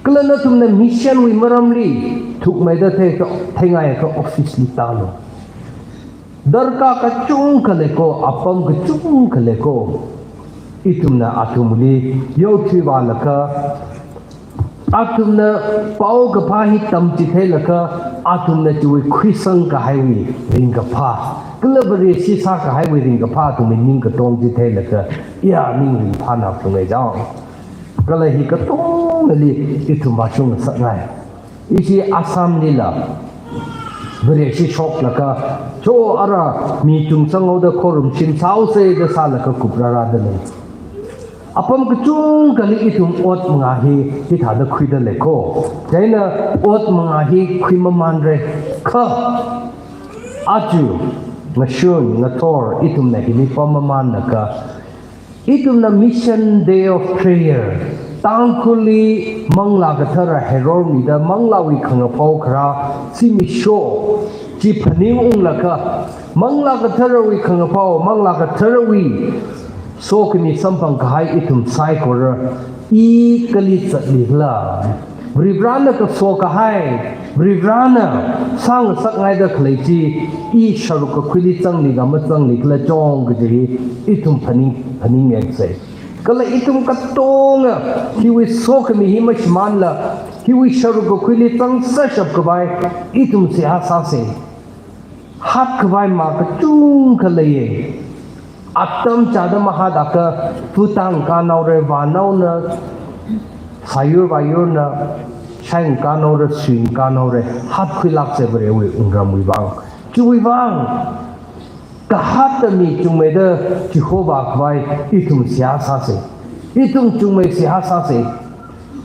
Kala nathumna mission wui maramli thukmeida thei, theingai akha office li tālu. Darkar kachungkha lei ko, apam kachungkha lei ko. Ithumna athumli yaothui vālaga, athumna paokaphā hi tamchitheilaga, athumna chiwui khuisang kahaiwui ringkaphā, kala Vareshi sākahaiwui ringkaphā athumwui ning katong chitheilaga, iya ning ringphāna phungai jao. Kala hi katongali ithum vāshung ngasakngai. Ishi Assam lila Vareshi shoklaga, cho ara mi chungchang haoda khorum shim sāhaosa da sālaga kuprārāda lei. Apam kachungkhali ithum ot mangā hi hithāda khuida lei ko. Chieina ot mangā hi khuimamanra kha, aja ngashun ngathor ithumna hili pammamanlaga, ithumna Mission Day of Prayer, Tangkhulli Manglā Kathara herormida Manglāwui khangapao kharā zimiksho chi phaningunglaga, Manglā Katharawui khangapao, Manglā Katharawui sokhami samphang kahai ithum saikora, i kali zatlikhala, Varivarana kaso kahai, Varivarana sāngasakngaida khalei chi, i sharuk kakhuili zangli kha mazanglikhala chong kaji hi ithum phaning, phaningyangsa. Kala ithum katonga hiwui sokhami hi mashimānla, hiwui sharuk kakhuili zangsāshap khavai ithum seihā sāsa. Hatkhavai ma kachungkha leiya. Atam chāda mahātakha, vātang kānaora, vānaona, sāyur vāyurna, shaing kānaora, suing kānaora, hatkhuilāksa Varewui wungramwui vang. Chiwui vang, kahata mi chungmeida chihova khavai ithum seihā sāsa. Ithum chungmei seihā sāsa.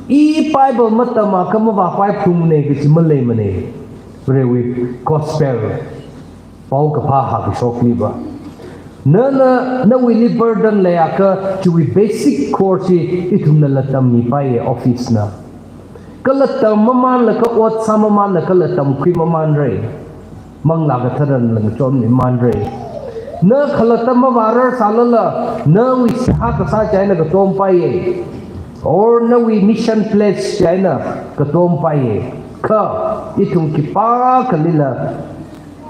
I Bible matamkha mavāpai phalungmana kaji maleimana. Varewui gospel, paokaphā hāngkashokliva. Nana, nawuili burden leiakha, chiwui basic course hi ithumnala tammipaiya officena. Kala tam mamānlaga, ot sā mamānlaga, kala tamkhui mamānra. Manglā Katharana ngachonmi mamānra. Na khalatta mavārar sālala, nawui seihā kasā chieina katompaiya. Or nawui mission place chieina katompaiya. Kha, ithum khipākhalila,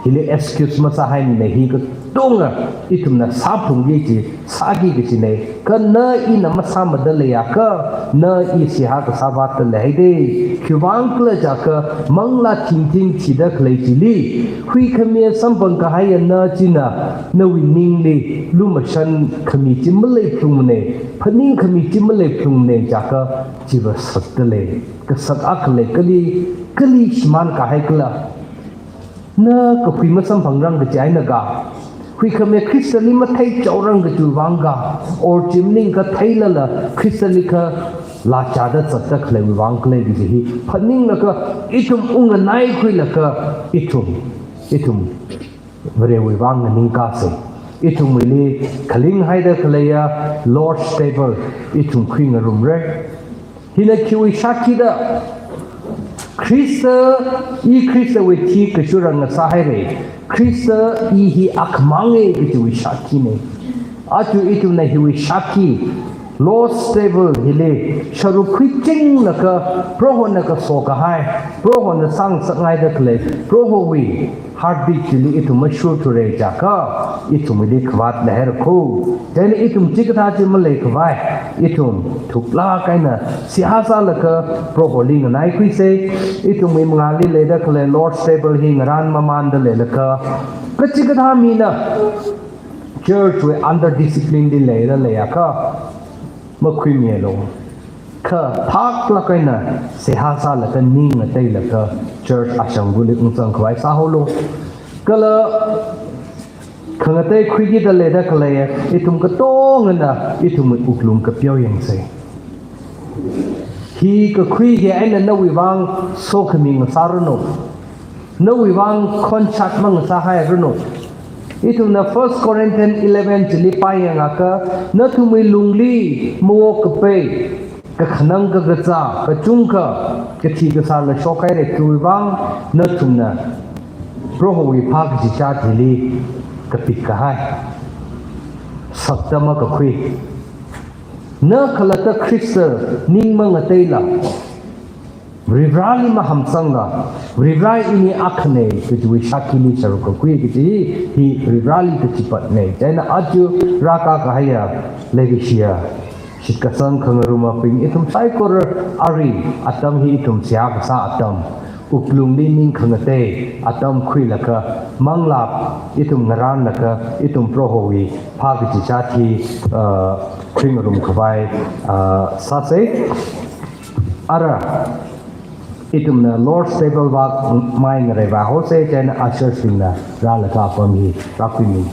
hili excuse masāhaimana, hi katonga ithumna sāphalungki kaji, sāki kajina. Kha na ina masāmada leiakha, na i seihā kasā vātda leihaida. Khiwuivang khala jiakha, manglā thingthing thida khalei chili, huikhami samphang kahaiya na china, nawui ningli lumashan khami chi maleiphalungmana, phaning khami chi maleiphalungmana jiakha, chiva sakda lei. Kasak akha lei, kali, kali shimān kahaikhala. Na kakhui masamphangrang kaji eina ka, huikhami Khristali matheichaorang kajiwui vang ka, or chi maningakha theilala Khristali kha lachada zatda khaleiwui vang khala kaji hi phaninglaga, ithum ungnganaikhuilaga, ithum, ithum Varewui vang nganingkasa. Ithumwuili khaling haida khaleiya Lord's Table ithum khuingarumra. Hina khiwui shākhi da, Khrista, i Khristawui thi kashura ngasāhaira. Khrista i hi akhamanga kajiwui shākhina. Aja ithumna hiwui shākhi, Lord's Table hili sharuk khuichinglaga, Prohona kaso kahai, Prohona sāngasakngaida khalei, Prohowui heartbeat chili ithum mashurthura jiakha, ithumwuili khavāt leihairakho. Chieina ithum chikathā chi maleikhavai, ithum thuklāk eina seihā sālaga Proholi nganaikhuisa. Ithumwui mangāli leida khalei Lord's Table hi ngarān mamānda leilakha, kachikathā mina church wui under discipline li leida leiakha, makhuimilu. Kha thaklāk eina seihā sālaga ning ngateilaga church ashangvali ungzangkhavai sāhaolu. Kala khangatei khuikida leida khalei ithum katongana ithumwui wuklung kapeo yangsa. Hi kakhui hi eina nawui vang sokhami ngasāranu. Nawui vang khonshat mangasāhairanu. Ithumna First Corinthians eleven chili pāyangakha, nathumwui lungli maokapai, kakhanang kakazā, kachungkha, kathi kasāla shokhaira, chiwui vang nathumna Prohowui phā kachichāt hili kapik kahai, sakta makakhui. Na khalatta Khrista ning mangateila, Varivarali mahamsangla, Varivara ini akhana kajiwui shākhili sharuk kakhui kaji hi Varivarali kachipatna. Chieina aja rākā kahaiya leikashiya shitkasang khangarumabing, ithum saikora arui atam hi ithum seihā kasā atam, wuklungli ning khangatei atam khuilaga, manglā ithum ngarānlaga, ithum Prohowui phā kachichāt hi, uh, khuingarumkhavai, uh, sāsa. Ara, ithumna Lord's Table vākmei ngareivā haosa, chieina ushers bingna rālaga apam hi rākhuimi.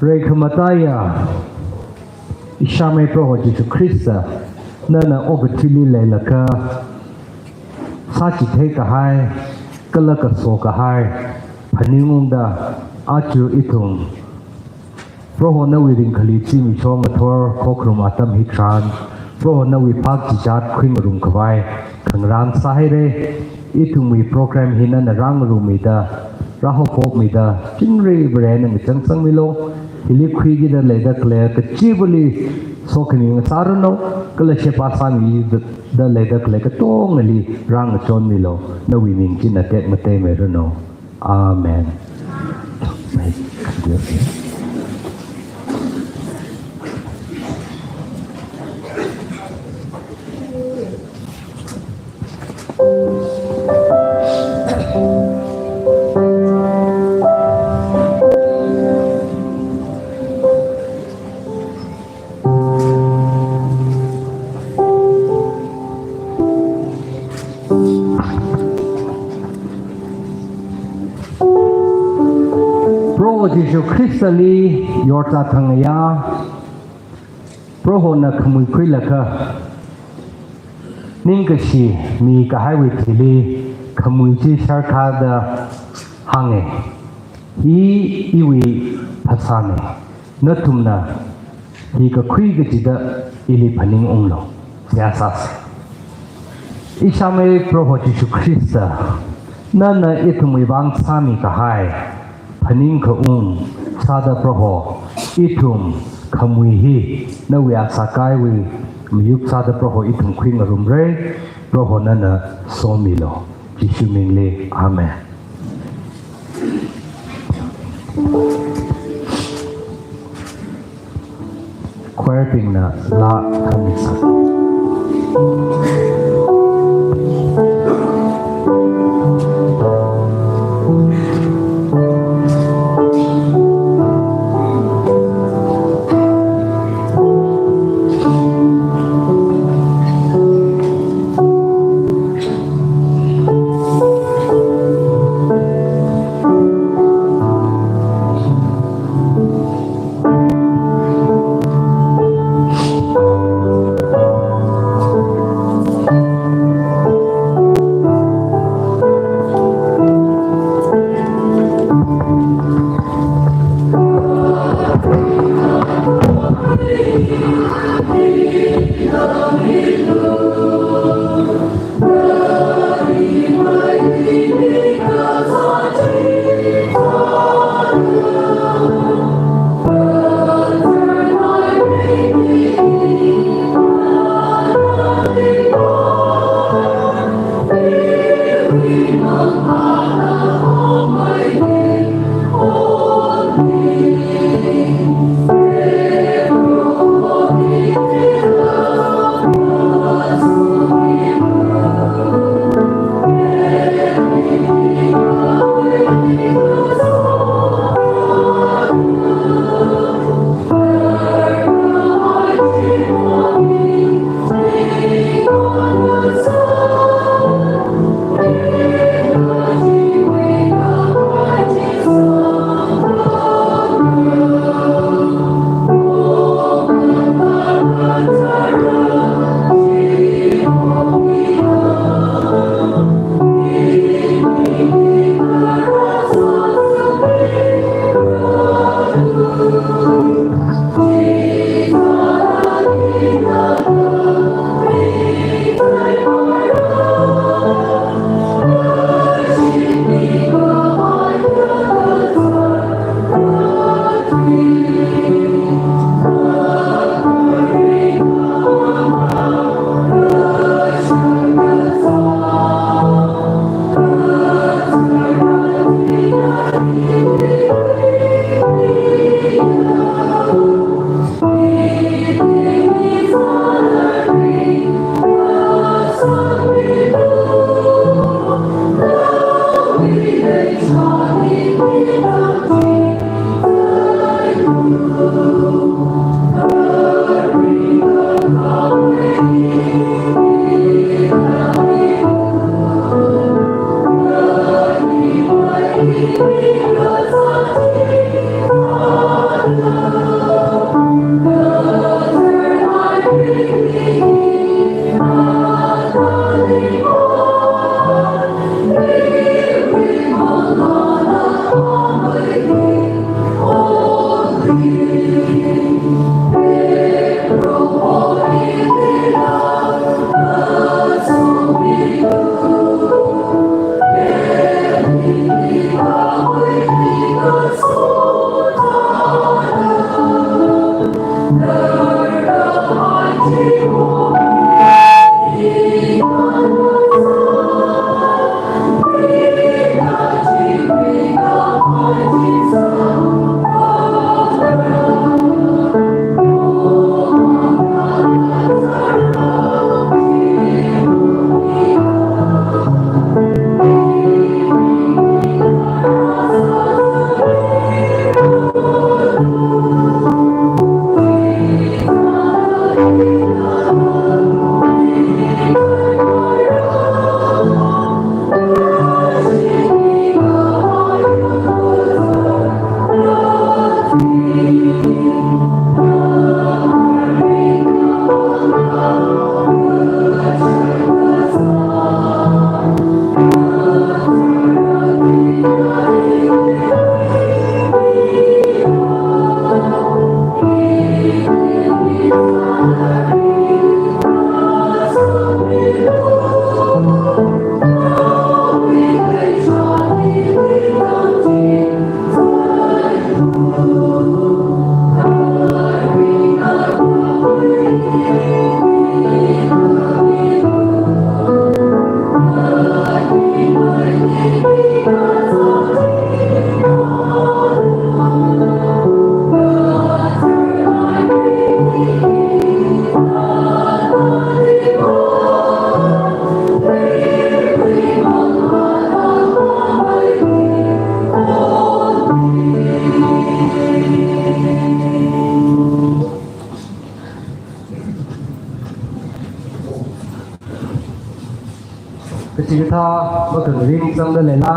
Reikhamataiya ishāmei Proho Jishu Khrista, nana okathuili leilakha sāchithei kahai, kala kaso kahai phaningungda, aja ithum Proho nawui ringkhali zimiksho ngathor khokharum atam hitharan, Proho nawui phak chichat khuingarum khavai khangarān sāhaira. Ithumwui program hi nana rāngarummida, rāhaophokmida, chingri Vare nana chānjangmilu. Hili khuikida leida khalei kachivali sokhami ngasāranu, kala sheba sāmida leida khalei katongali rāngachonmilu. Nawui ming china tekmateimeiranu. Amen. Proho Jishu Khristali yorta thangaya, Prohona khamui khuilaga, ningkashi mikahaiwui thili khamui chi sharkada hānga, hi iwui phasāna, nathumna hi kakhui kachida ili phaningunglu. Seihā sāsa. Ishāmei Proho Jishu Khrista, nana ithumwui vang sāmi kahai phaningkhaung sāda Proho, ithum khamui hi nawui asā kaiwui mayuk sāda Proho ithum khuingarumra. Proho nana somilu. Jishu mingli, amen. Choir bingna laa khamisa. Chikathā makanring zangda leila.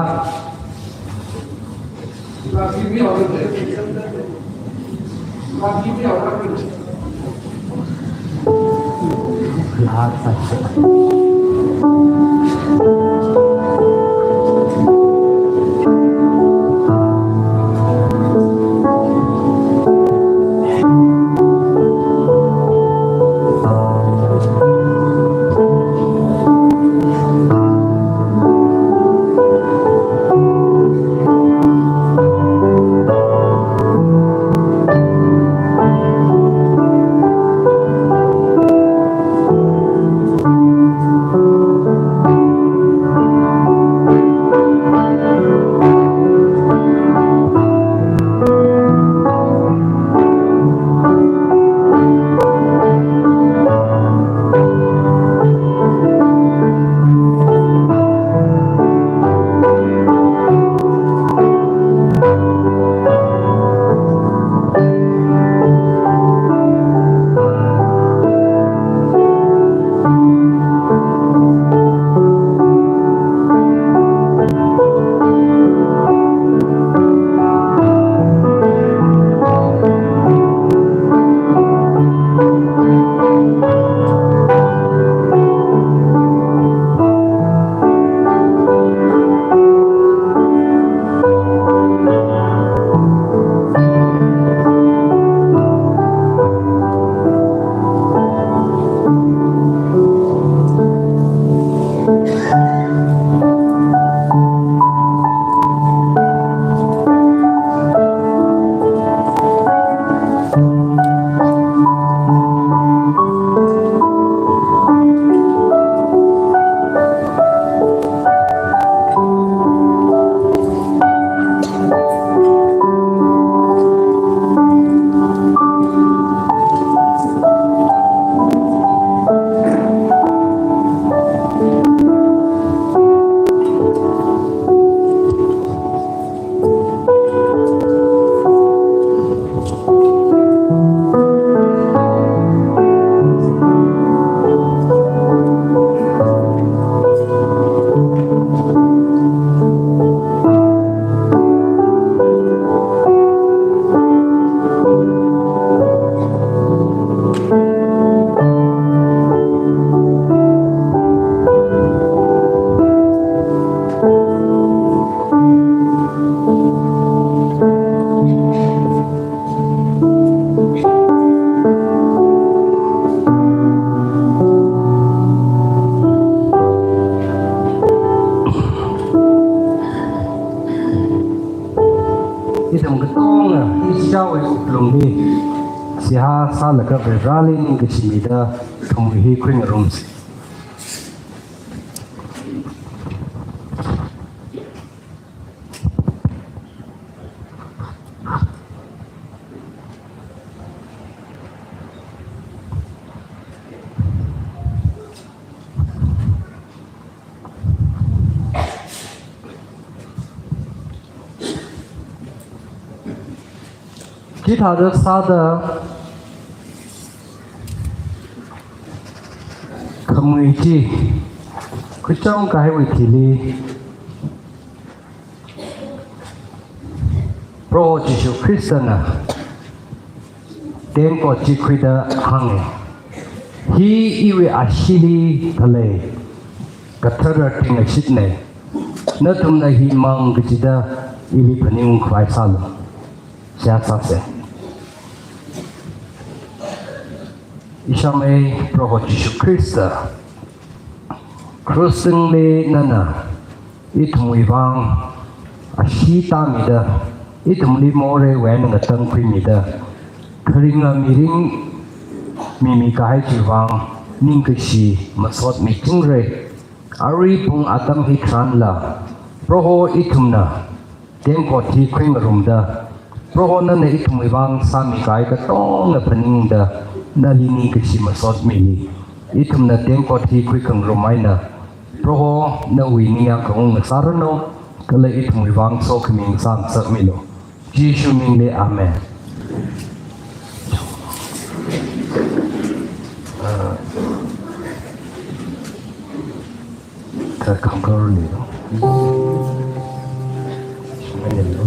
Ithum katonga, ishāwui wuklungli seihā sālaga Vareli ningkashi mida ithum hi khuingarumsa. Chithāda sāda khamui chi kachangkahaiwui thili Proho Jishu Khristana tengkot chi khuida hānga, "Hi iwui asheeli khalei kathara tingashitna. Nathumna hi mang kachida ili phaningkhavai sālu." Seihā sāsa. Ishāmei Proho Jishu Khrista, krush tungli nana ithumwui vang ashee tāmida, ithumli moreiwui eina ngatangkhuimida, kharinga mirin mimi kahai chiwui vang ningkashi masot michingra. Arui pung atam hitharanla, Proho, ithumna tengkot hi khuingarumda, Proho nana ithumwui vang sāmi kahai katonga phaningda, nali ningkashi masot mili. Ithumna tengkot hi khuikhangarum eina Proho nawui ningyāng kaung ngasāranu, kala ithumwui vang sokhami ngasā ngasakmilu. Jishu mingli, Amen. Uh, Kangkar ni no. Shimai ni no.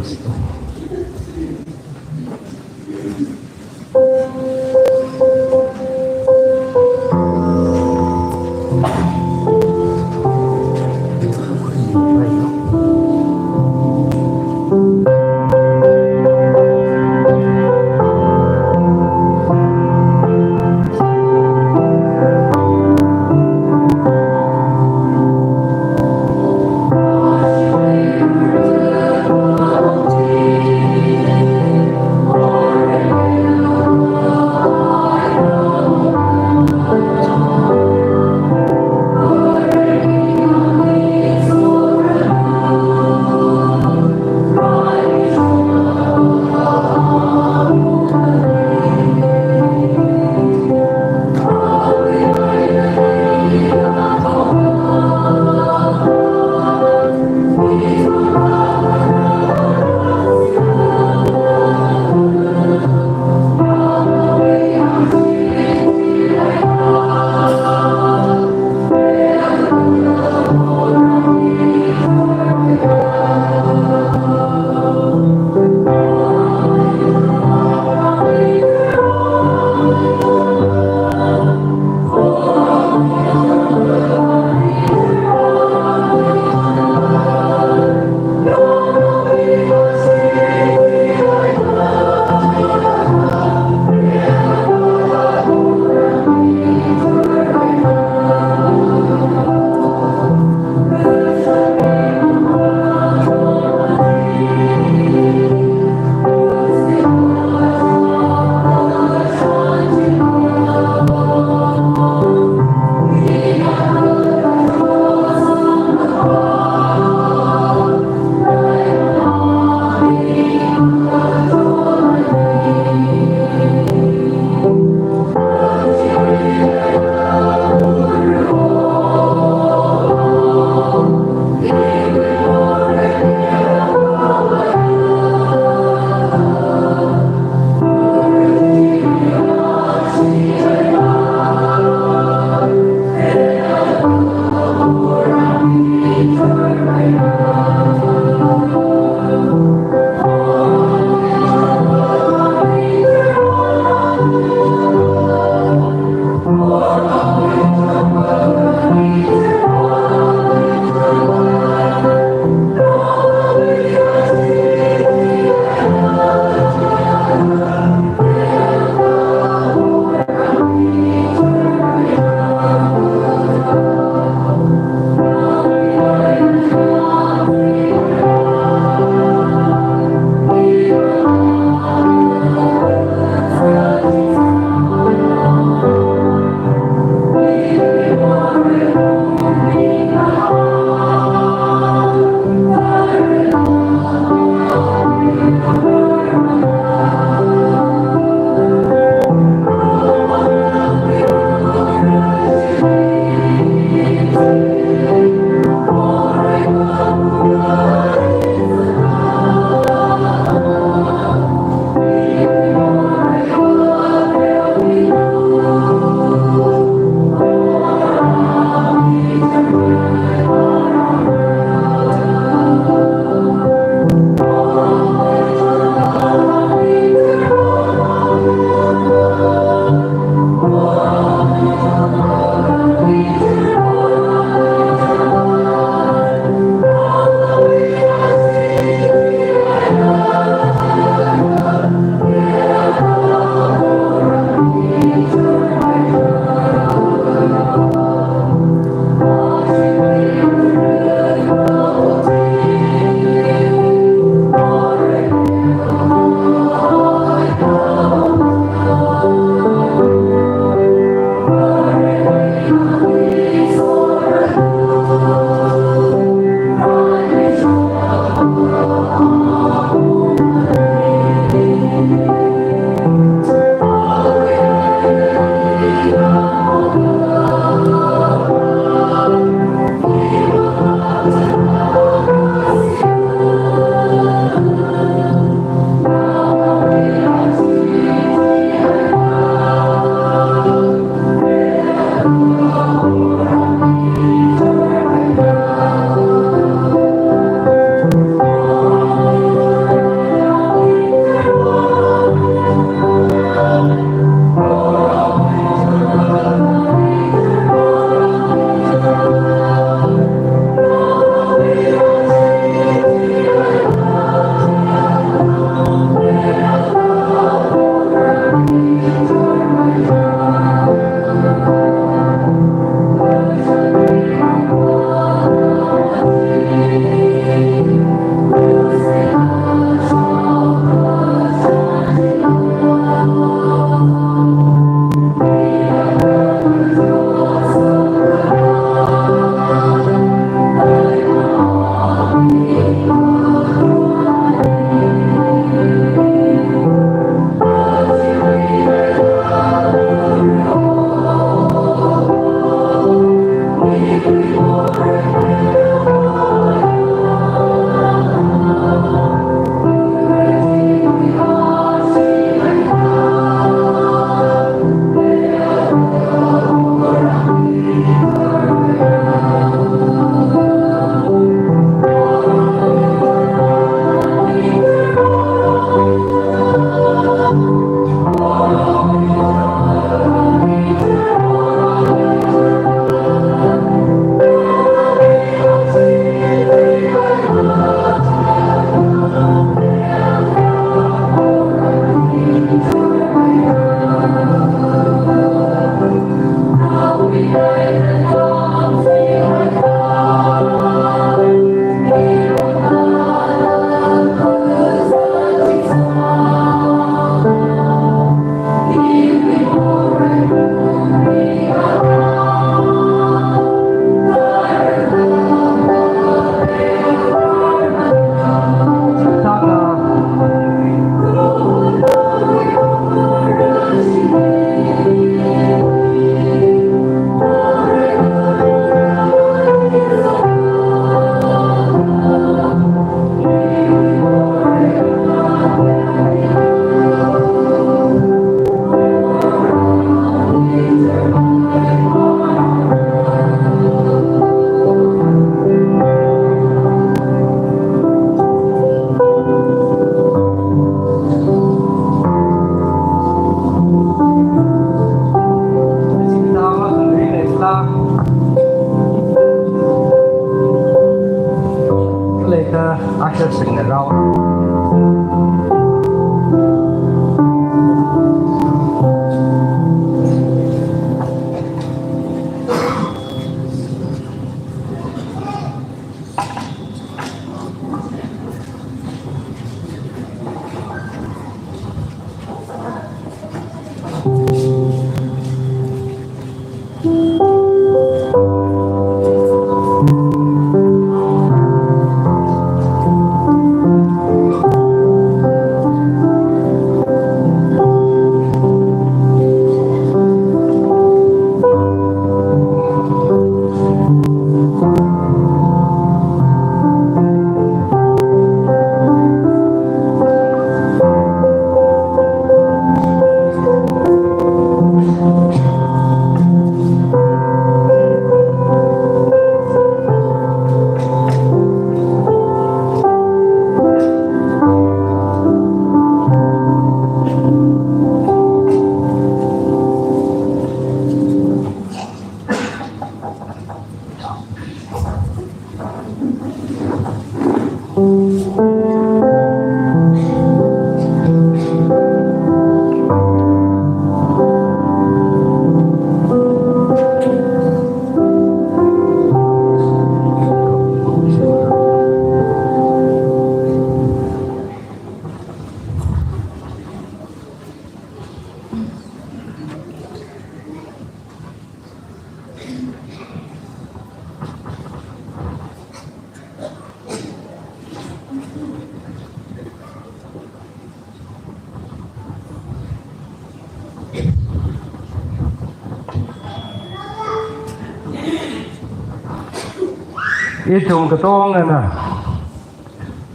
Ithum katongana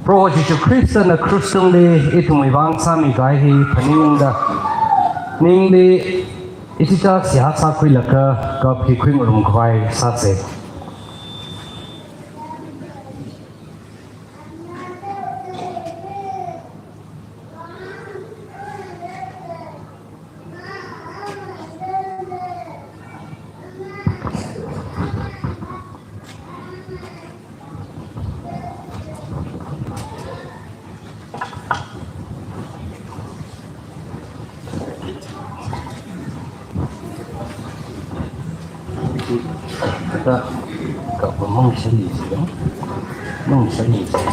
Proho Jishu Khristana krush tungli ithumwui vang sāmikahai hi phaningungda, ningli ichichā seihā sākhuilaga kap hi khuingarum khavai sāsa. Kata, kapa mong sali sila, mong sali sila.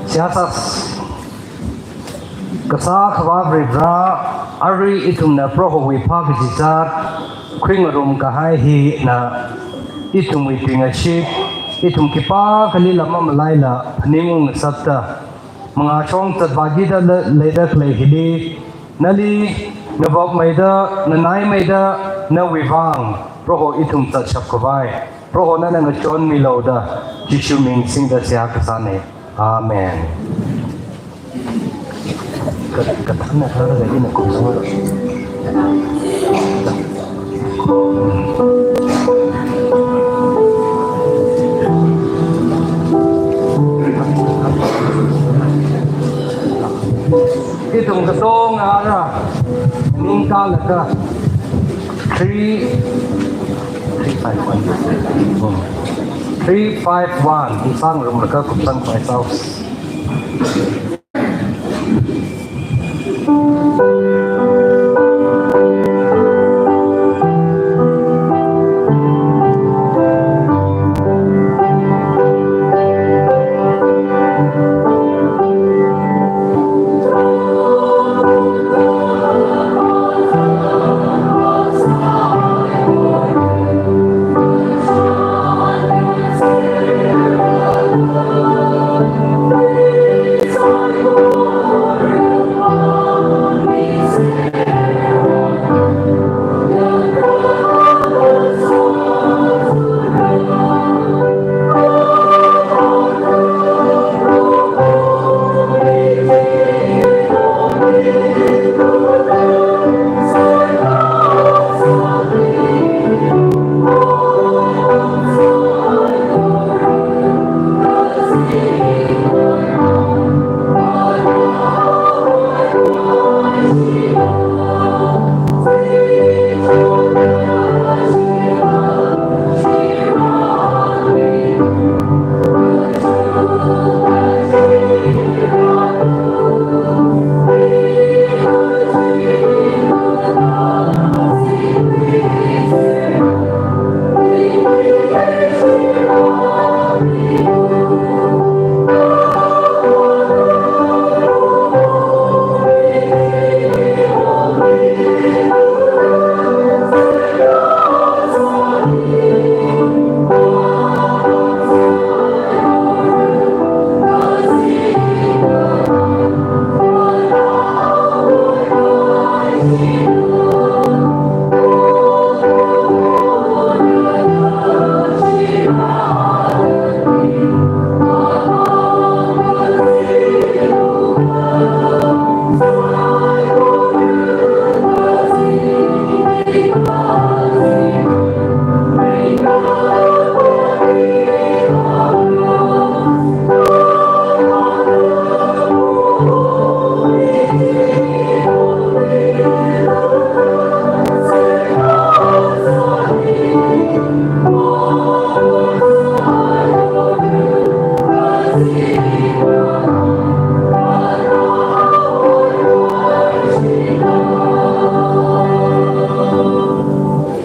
Seihā sāsa. Kasā Akhava Varivara, arui ithumna Prohowui phā kachichā khuingarum kahai hina ithumwui tuingashit, ithum khipākhali lam mamalaila phaningung ngasakta, mangāshong zatvākida le-, leida khalei hili, nali navapmeida, nanaimeida, nawui vang Proho ithum zatshap khavai Proho nana ngachonmilu da, Jishu ming singda seihā kasāna. Amen. Ka-, kathānna thāda ina kum sanglo. Ithum katonga ara ningkalaga three, three five one. Three five one. Ithum sāngarumlaga kupsang khavai sāsa.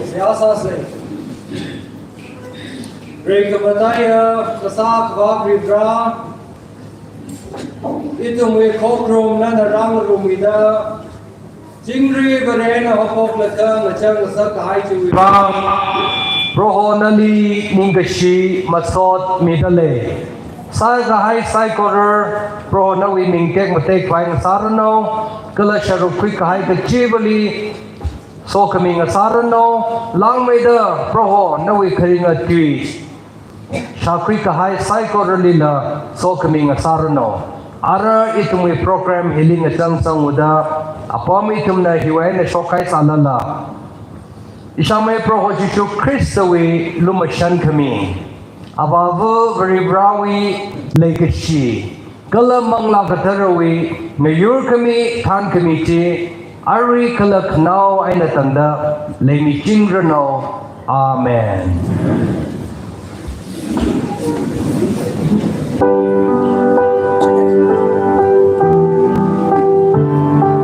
Seihā sāsa. Ringkaphā kataiya Kasā Akhava Varivara, ithumwui khokharum nana rāngarumida, chingri Varena haophoklaga ngachang ngasak kahai chiwui vang, Proho nali ningkashi masot midalei. Sākahai saikora Proho nawui ming tekmatek khavai ngasāranu, kala sharuk khuikahai kachivali sokhami ngasāranu, langmeida Proho nawui kharinga tui shākhuikahai saikoralila sokhami ngasāranu. Ara ithumwui program hili ngachang chang uda, apam ithumna hiwui eina shokhai sālala, ishāmei Proho Jishu Khristawui lumashan khami, Avāva Varivarāwui leikashi, kala Manglā Katharawui ngayur khami, than khami chi, arui kala khanao eina tangda leimichingranu. Amen.